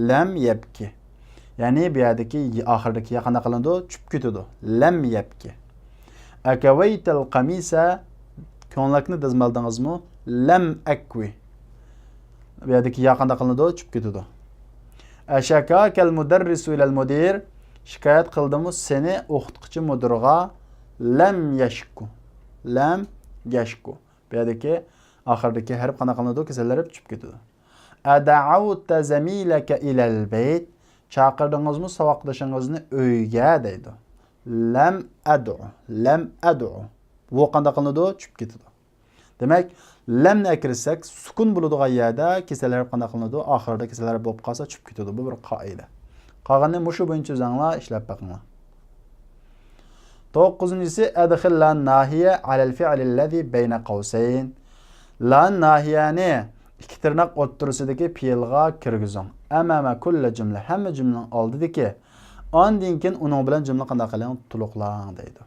لەم يەبكى. يەنى بۇ يەردىكى ي-، ئاخىرىدىكى يا قانداق قىلىنىدۇ؟ چۈشۈپ كېتىدۇ. لەم يەبكى. ئەكەۋەيتەل قەمىسە، كۆڭلەكنى دەزمالدىڭىزمۇ؟ لەم ئەكۋى. بۇ يەردىكى يا قانداق قىلىنىدۇ؟ چۈشۈپ كېتىدۇ. ئەشەكاكەل مۇدەررىسۇ ئىلەل مۇدىر، شىكايەت قىلدىمۇ سېنى ئوقۇتقۇچى مۇدىرغا؟ لەم يەشكۇ، لەم يەشكۇ. بۇ يەردىكى ئاخىرىدىكى ھەرپ قانداق قىلىنىدۇ؟ كېسەل ھەرپ چۈشۈپ كېتىدۇ. ئەدەئەۋتە زەمىلەكە ئىلەل بەيت، چاقىردىڭىزمۇ ساۋاقدىشىڭىزنى ئۆيگە دەيدۇ. لەم ئەدئۇ، لەم ئەدئۇ. ۋو قانداق قىلىنىدۇ؟ چۈشۈپ كېتىدۇ. دېمەك، لەمنى ئەكىرسەك، سۈكۈن بولىدىغان يەردە كېسەل ھەرپ قانداق قىلىنىدۇ؟ ئاخىرىدا كېسەل ھەرپ بولۇپ قالسا، چۈشۈپ كېتىدۇ. بۇ بىر قائىدە. قالغىنىنى مۇشۇ بويىچە ئۆزۈڭلار ئىشلەپ بېقىڭلار. توققۇزىنچىسى، ئەدخىل لا ناھىيە ئەلەل فىئلىللەزى بەينە قەۋسەين. لا ناھىيەنى ئىككى تىرناق ئوتتۇرىسىدىكى پېئىلغا كىرگۈزۈڭ. ئەمەمە كۇللى جۈملە، ھەممە جۈملىنىڭ ئالدىدىكى، ئاندىن كېيىن ئۇنىڭ بىلەن جۈملە قانداق قىلىڭ؟ تولۇقلاڭ دەيدۇ.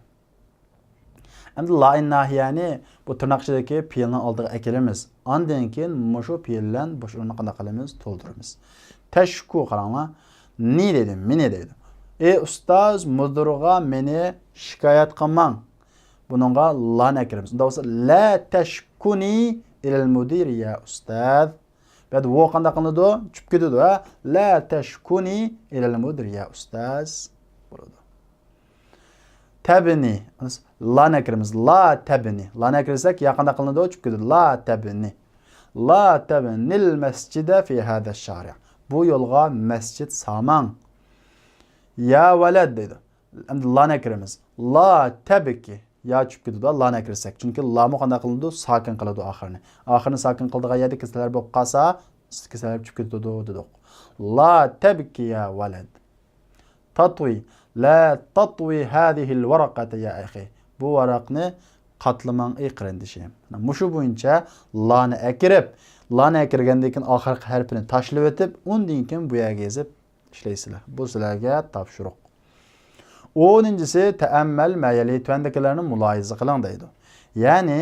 ئەمدى لائىن ناھىيەنى بۇ تىرناق ئىچىدىكى پېئىلنىڭ ئالدىغا ئەكېلىمىز. ئاندىن كېيىن مۇشۇ پېئىل بىلەن بوش ئورۇننى قانداق قىلىمىز؟ تولدۇرىمىز. تەشكۇ قاراڭلار. نى دەيدۇ، مېنى دەيدۇ. ئى ئۇستاز، مۇدىرغا مېنى شىكايەت قىلماڭ. بۇنىڭغا لانى ئەكىرىمىز. ئۇنداق بولسا، لا تەشكۇنى ئىلەل مۇدىر يا ئۇستاز. بۇ يەردە ۋو قانداق قىلىنىدۇ؟ چۈشۈپ كېتىدۇ، ھە؟ لا تەشكۇنى ئىلەل مۇدىر يا ئۇستاز. بولىدۇ. تەبنى. لانى ئەكىرىمىز. لا تەبنى. لانى ئەكىرسەك، يا قانداق قىلىنىدۇ؟ چۈشۈپ كېتىدۇ. لا تەبنى. لا تەبنىل مەسجىدە فى ھەدە شارىئ. بۇ يولغا مەسچىت سالماڭ. يا ۋەلەد دەيدۇ. ئەمدى لانى ئەكىرىمىز. لا تەبكى. يا چۈشۈپ كېتىدۇ، لانى ئەكىرسەك. چۈنكى لامۇ قانداق قىلىدۇ؟ ساكىن قىلىدۇ ئاخىرىنى. ئاخىرىنى ساكىن قىلىدىغان يەردە كېسەل ھەرپ بولۇپ قالسا، كېسەل ھەرپ چۈشۈپ كېتىدۇ دېدۇق. لا تەبكى يا ۋەلەد. تاتۋى. لا تاتۋى ھەزىھىل ۋەرەقەتە يا ئەخى. بۇ ۋاراقنى قاتلىماڭ، ئەي قېرىندىشىم. مۇشۇ بويىچە لانى ئەكىرىپ، لانى ئەكىرگەندىن كېيىن ئاخىرقى ھەرپىنى تاشلىۋېتىپ، ئۇندىن كېيىن بۇ يەرگە يېزىپ ئىشلەيسىلەر. بۇ سىلەرگە تاپشۇرۇق. ئونىنچىسى، تەئەممەل مەيەلى، تۆۋەندىكىلەرنى مۇلاھىزە قىلىڭ دەيدۇ. يەنى،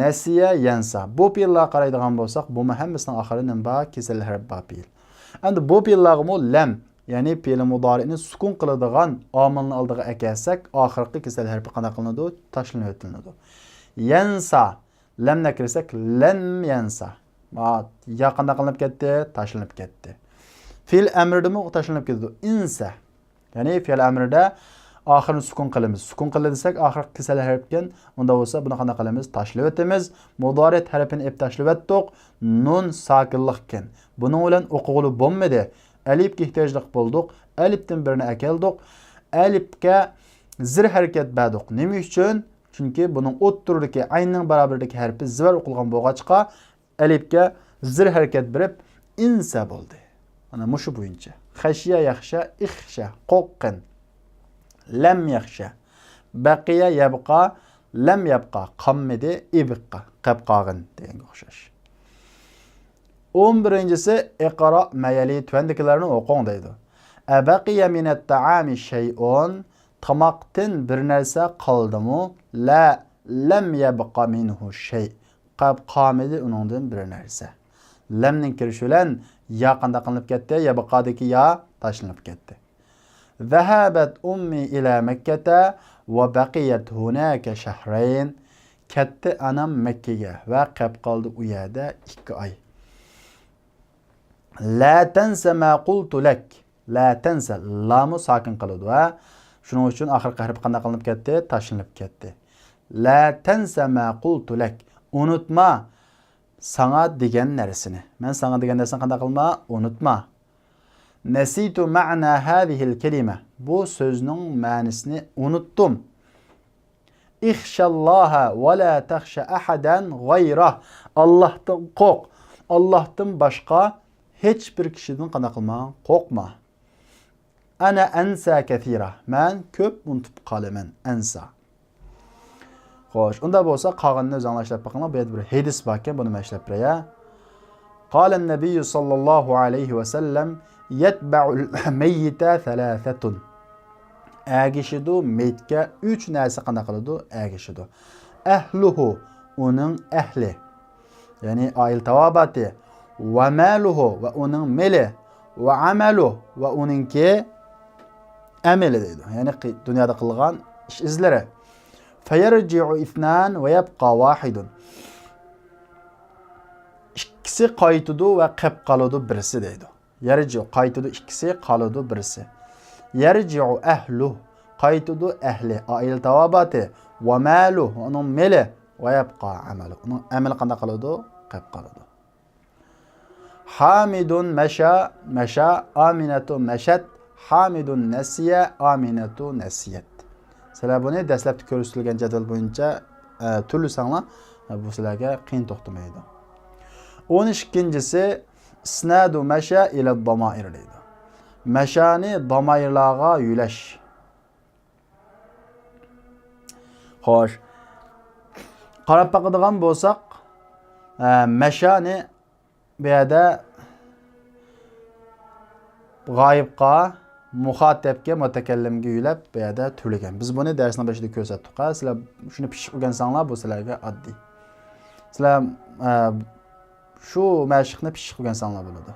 نەسىيە، يەنسا. بۇ پېئىللارغا قارايدىغان بولساق، بۇمۇ ھەممىسىنىڭ ئاخىرى نېمە بار؟ كېسەل ھەرپ بار پېئىل. ئەمدى بۇ پېئىللارغىمۇ لەم، يەنى پېئىل مۇدارىئنى سۈكۈن قىلىدىغان ئامىلنى ئالدىغا ئەكەلسەك، ئاخىرقى كېسەل ھەرپى قانداق قىلىنىدۇ؟ تاشلىنىۋېتىلىدۇ. يەنسا، لەمنى ئەكىرسەك، لەم يەنسا. ما، يا قانداق قىلىنىپ كەتتى؟ تاشلىنىپ كەتتى. فېئىل ئەمرىدىمۇ تاشلىنىپ كېتىدۇ. ئىنسە. يەنى فېئىل ئەمرىدە ئاخىرىنى سۈكۈن قىلىمىز. سۈكۈن قىلدى دېسەك، ئاخىرقى كېسەل ھەرپكەن. ئۇنداق بولسا، بۇنى قانداق قىلىمىز؟ تاشلىۋېتىمىز. مۇدارىئەت ھەرپىنى ئېلىپ تاشلىۋەتتۇق. نۇن ساكىنلىقكەن. بۇنىڭ بىلەن ئوقۇغىلى بولمىدى. ئەلىپكە ئېھتىياجلىق بولدۇق. ئەلىپتىن بىرنى ئەكەلدۇق. ئەلىپكە زىر ھەرىكەت بەردۇق. نېمە ئۈچۈن؟ چۈنكى بۇنىڭ ئوتتۇرىدىكى ئەيننىڭ بارابىرىدىكى ھەرپى زىبەر ئوقۇلغان بولغاچقا، ئەلىپكە زىر ھەرىكەت بېرىپ، ئىنسە بولدى. مانا مۇشۇ بويىچە. خەشىيە يەخشە، ئىخشە، قورققىن. لەم يەخشە. بەقىيە يەبقا، لەم يەبقا، قالمىدى، ئىبقا، قېلىپ قالغىن دېگەنگە ئوخشاش. ئون بىرىنچىسى، ئىقرا مەيەلى، تۆۋەندىكىلەرنى ئوقۇڭ دەيدۇ. ئەبەقىيە مىنەت تائامى شەيئۇن، تاماقتىن بىر نەرسە قالدىمۇ؟ لا، لەم يەبقا مىنھۇ شەي. قاپ قالمىدى ئۇنىڭدىن بىر نەرسە. لەمنىڭ كىرىشى بىلەن يا قانداق قىلىنىپ كەتتى؟ يەبقادىكى يا تاشلىنىپ كەتتى. ذهبت أمي إلى مكة وبقيت هناك شهرين. كەتتى ئانام مەككىگە ۋە قېلىپ قالدى ئۇ يەردە ئىككى ئاي. لا تنس ما قلت لك. لا تنس، لامۇ ساكىن قىلىدۇ، ھە؟ شۇنىڭ ئۈچۈن ئاخىرقى ھەرپ قانداق قىلىنىپ كەتتى؟ تاشلىنىپ كەتتى. لا تنس ما قلت لك. ئۇنتۇما ساڭا دېگەن نەرسىنى. مەن ساڭا دېگەن نەرسىنى قانداق قىلما؟ ئۇنتۇما. نسيت معنى هذه الكلمة. بۇ سۆزنىڭ مەنىسىنى ئۇنتۇم. اخش الله ولا تخش أحدا غيره. ئاللاھتىن قورق. ئاللاھتىن باشقا ھېچ بىر كىشىدىن قانداق قىلما؟ قورقما. أنا أنسى كثيرا. مەن كۆپ ئۇنتۇپ قالىمەن. أنسى. خوش، ئۇنداق بولسا قالغىنىنى ئۆزۈڭلار ئىشلەپ بېقىڭلار. بۇ يەردە بىر ھەدىس باركەن، بۇنى مەن ئىشلەپ بېرەي. قال النبي صلى الله عليه وسلم: يتبع الميت ثلاثة. ئەگىشىدۇ، مېيىتكە ئۈچ نەرسە قانداق قىلىدۇ؟ ئەگىشىدۇ. أهله، ئۇنىڭ ئەھلى. يەنى ئائىلە تاۋابىئاتى. وماله، ۋە ئۇنىڭ مېلى. وعمله، ۋە ئۇنىڭكى ئەمىلى دەيدۇ. يەنى قى-، دۇنيادا قىلغان ئىش ئىزلىرى. فيرجع اثنان ويبقى واحد. ئىككىسى قايتىدۇ ۋە قېپ قالىدۇ بىرسى دەيدۇ. يرجع، قايتىدۇ ئىككىسى، قالىدۇ بىرسى. يرجع أهله، قايتىدۇ ئەھلى، ئائىلە تاۋابىئاتى. وماله، ئۇنىڭ مېلى. ويبقى عمله، ئۇنىڭ ئەمىلى قانداق قالىدۇ؟ قېپ قالىدۇ. حامد مشى، مشى، آمنة مشت، حامد نسي، آمنة نسيت. سىلەر بۇنى دەسلەپتە كۆرسىتىلگەن جەدۋەل بويىچە، ئە، تۈرلىسەڭلار، ئە، بۇ سىلەرگە قىيىن توختىمايدۇ. ئون ئىككىنچىسى، إسناد مشى إلى الضمائر دەيدۇ. مشانى ضمائرلارغا يۆلەش. خوش. قاراپ باقىدىغان بولساق، ئە، مشانى بۇ يەردە غايىبقا، مۇخاتەبكە، مۇتەكەللىمگە يۆلەپ، بۇ يەردە تۈرلىگەن. بىز بۇنى دەرسنىڭ بېشىدا كۆرسەتتۇق. ھە، سىلەر شۇنى پىششىق ئۆگەنسەڭلار، بۇ سىلەرگە ئاددىي. سىلەر، ئە، شۇ مەشىقنى پىششىق ئۆگەنسەڭلار بولىدۇ.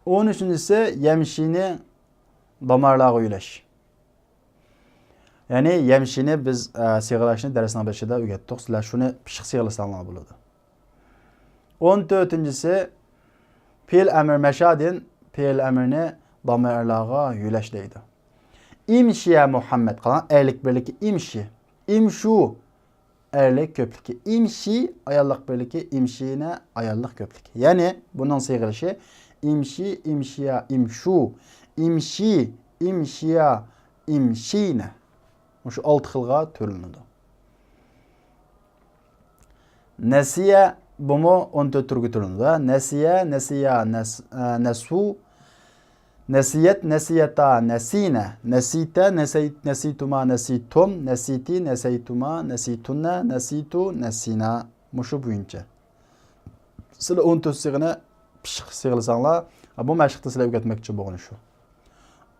ئون ئۈچىنچىسى، يەمشىنى دامارلارغا يۆلەش. يەنى يەمشىنى بىز، ئە، سىيغىلاشنى دەرسنىڭ بېشىدا ئۆگەتتۇق. سىلەر شۇنى پىششىق سىيغىلىساڭلار بولىدۇ. ئون تۆتىنچىسى، پېئىل ئەمىر مەشادىن پېئىل ئەمىرنى دامارلارغا يۆلەش دەيدۇ. ئىمشى يا مۇھەممەد، قاراڭ، ئەرلىك بىرلىكى ئىمشى. ئىمشۇ، ئەرلىك كۆپلۈكى. ئىمشى، ئاياللىق بىرلىكى. ئىمشىنە، ئاياللىق كۆپلۈكى. يەنى بۇنىڭ سىيغىلىشى ئىمشى، ئىمشىيا، ئىمشۇ، ئىمشى، ئىمشىيا، ئىمشىنە. مۇشۇ ئالتە خىلغا تۈرلىنىدۇ. نەسىيە، بۇمۇ ئون تۆت تۈرگە تۈرلىنىدۇ. نەسىيە، نەسىيا، نەس-، ئە، نەسۇ، نەسىيەت، نەسىيەتا، نەسىنە، نەسىتە، نەسەي-، نەسىتۇما، نەسىتۇم، نەسىتى، نەسەيتۇما، نەسىتۇنە، نەسىتۇ، نەسىنا. مۇشۇ بويىچە. سىلەر ئون تۆت سىيغىنى پىششىق سىيغىلىساڭلار، بۇ مەشىقتە سىلەرگە ئۆگەتمەكچى بولغىنىم شۇ.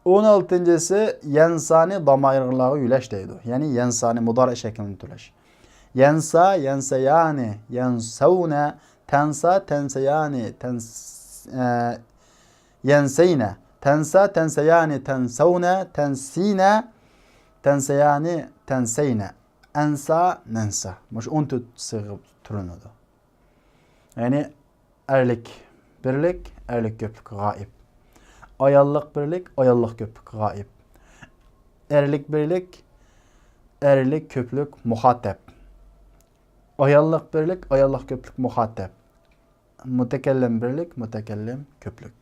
ئون ئالتىنچىسى، يەنسانى دامائىرلارغا يۆلەش دەيدۇ. يەنى يەنسانى مۇدارىئ شەكلىنى تۈرلەش. يەنسا، يەنسەيانى، يەنسەۋنە، تەنسا، تەنسەيانى، تەنس-، ئە، يەنسەينە، تەنسا، تەنسەيانى، تەنسەۋنە، تەنسىنە، تەنسەيانى، تەنسەينە، ئەنسا، نەنسا. مۇشۇ ئون تۆت سىيغا تۈرلىنىدۇ. يەنى ئەرلىك بىرلىك، ئەرلىك كۆپلۈك غائىب. ئاياللىق بىرلىك، ئاياللىق كۆپلۈك غائىب. ئەرلىك بىرلىك، ئەرلىك كۆپلۈك مۇخاتەب. ئاياللىق بىرلىك، ئاياللىق كۆپلۈك مۇخاتەب. مۇتەكەللىم بىرلىك، مۇتەكەللىم كۆپلۈك.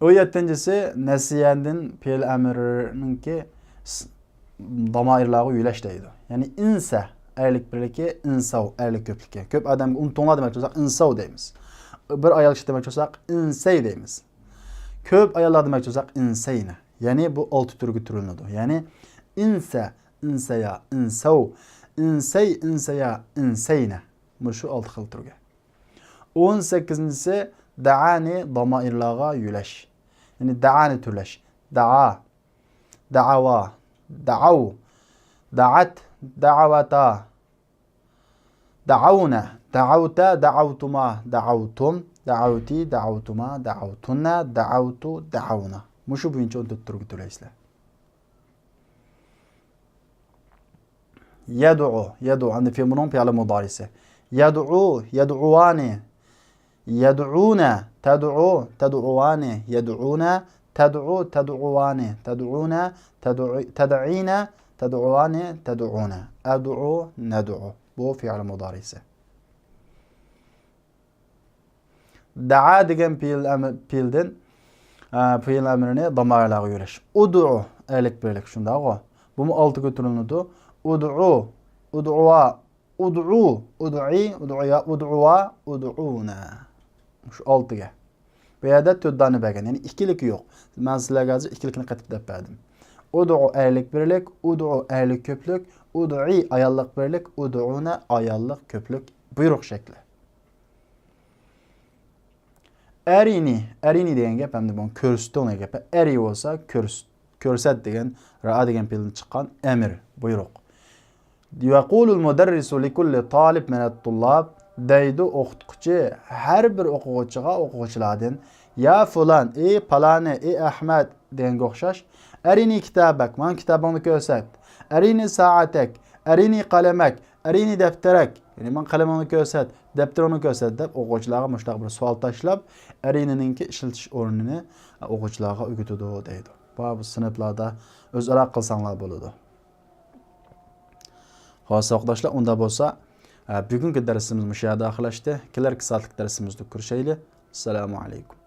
ئون يەتتىنچىسى، نەسىيەدىن پېئىل ئەمرىنىڭكى س-، دامائىرلارغا يۆلەش دەيدۇ. يەنى ئىنسە، ئەرلىك بىرلىكى، ئىنساۋ، ئەرلىك كۆپلۈكى. كۆپ ئادەمگە ئۇنتۇڭلار دېمەكچى بولساق، ئىنساۋ دەيمىز. بىر ئايال كىشى دېمەكچى بولساق، ئىنسەي دەيمىز. كۆپ ئاياللار دېمەكچى بولساق، ئىنسەينە. يەنى بۇ ئالتە تۈرگە تۈرلىنىدۇ. يەنى ئىنسە، ئىنسەيا، ئىنسەۋ، ئىنسەي، ئىنسەيا، ئىنسەينە. مۇشۇ ئالتە خىل تۈرگە. ئون سەككىزىنچىسى، دەئانى دامائىرلارغا يۆلەش. يەنى دەئانى تۈرلەش. دەئا، دەئاۋا، دەئەۋ، دەئەت، دەئەۋەتا، دعونا، دعوت، دعوتما، دعوتم، دعوت، دعوتما، دعوتن، دعوت، دعونا. مۇشۇ بويىچە ئۇنتۇتتۇرغا تۆلەيسىلەر. يدعو، يدعو، ئەمدى فېئىل بۇنىڭ پېئىلى مۇدارىسى. يدعو، يدعوان. يدعونا، تدعو، تدعوان. يدعونا، تدعو، تدعوان. تدعونا، تدعو، تدعينا، تدعوان، تدعونا. أدعو، ندعو. بۇ فېئىل مۇدارىسى. دەئا دېگەن پېئىل ئەمر، پېئىلدىن، ئە، پېئىل ئەمرىنى دامائىرلارغا يۆلەش. ئۇدۇئۇ، ئەرلىك بىرلىك، شۇنداقغۇ؟ بۇمۇ ئالتە كۆتۈرۈلىدۇ. ئۇدۇئۇ، ئۇدۇئۇا، ئۇدۇئۇ، ئۇدۇئى، ئۇدۇئۇيا، ئۇدۇئۇا، ئۇدۇئۇنا. شۇ ئالتە گەپ. بۇ يەردە تۆت دانە بەرگەن، يەنى ئىككىلىكى يوق. مەن سىلەرگە ھازىر ئىككىلىكىنى قېتىپ دەپ بەردىم. ئۇدۇئۇ، ئەرلىك بىرلىك، ئۇدۇئۇ، ئەرلىك كۆپلۈك، ئۇدۇئى، ئاياللىق بىرلىك، ئۇدۇئۇنا، ئاياللىق كۆپلۈك، بۇيرۇق شەكلى. ئەرىنى، ئەرىنى دېگەن گەپ ئەمدى بۇنى كۆرسىتىڭ دېگەن گەپ. ئەرى بولسا كۆرس-، كۆرسەت دېگەن، رائا دېگەن پېئىلدىن چىققان ئەمىر، بۇيرۇق. يقول المدرس لكل طالب من الطلاب، دەيدۇ ئوقۇتقۇچى ھەر بىر ئوقۇغۇچىغا، ئوقۇغۇچىلاردىن، يا فۇلان، ئى پالانى، ئى ئەھمەد دېگەنگە ئوخشاش. ئەرىنى كىتابەك، ماڭا كىتابىڭنى كۆرسەت. ئەرىنى سائەتەك، ئەرىنى قەلەمەك، ئەرىنى دەپتەرەك. يەنى ماڭا قەلىمىڭنى كۆرسەت، دەپتىرىڭنى كۆرسەت دەپ ئوقۇغۇچىلارغا مۇشۇنداق بىر سوئال تاشلاپ، ئەرىنىنىڭكى ئىشلىتىش ئورنىنى ئوقۇغۇچىلارغا ئۆگىتىدۇ دەيدۇ. بۇ سىنىپلاردا ئۆزئارا قىلساڭلار بولىدۇ. خوش، ساۋاقداشلار، ئۇنداق بولسا، ئە، بۈگۈنكى دەرسىمىز مۇشۇ يەردە ئاخىرلاشتى. كېلەركى سائەتلىك دەرسىمىزدە كۆرۈشەيلى. ئەسسالامۇ ئەلەيكۇم.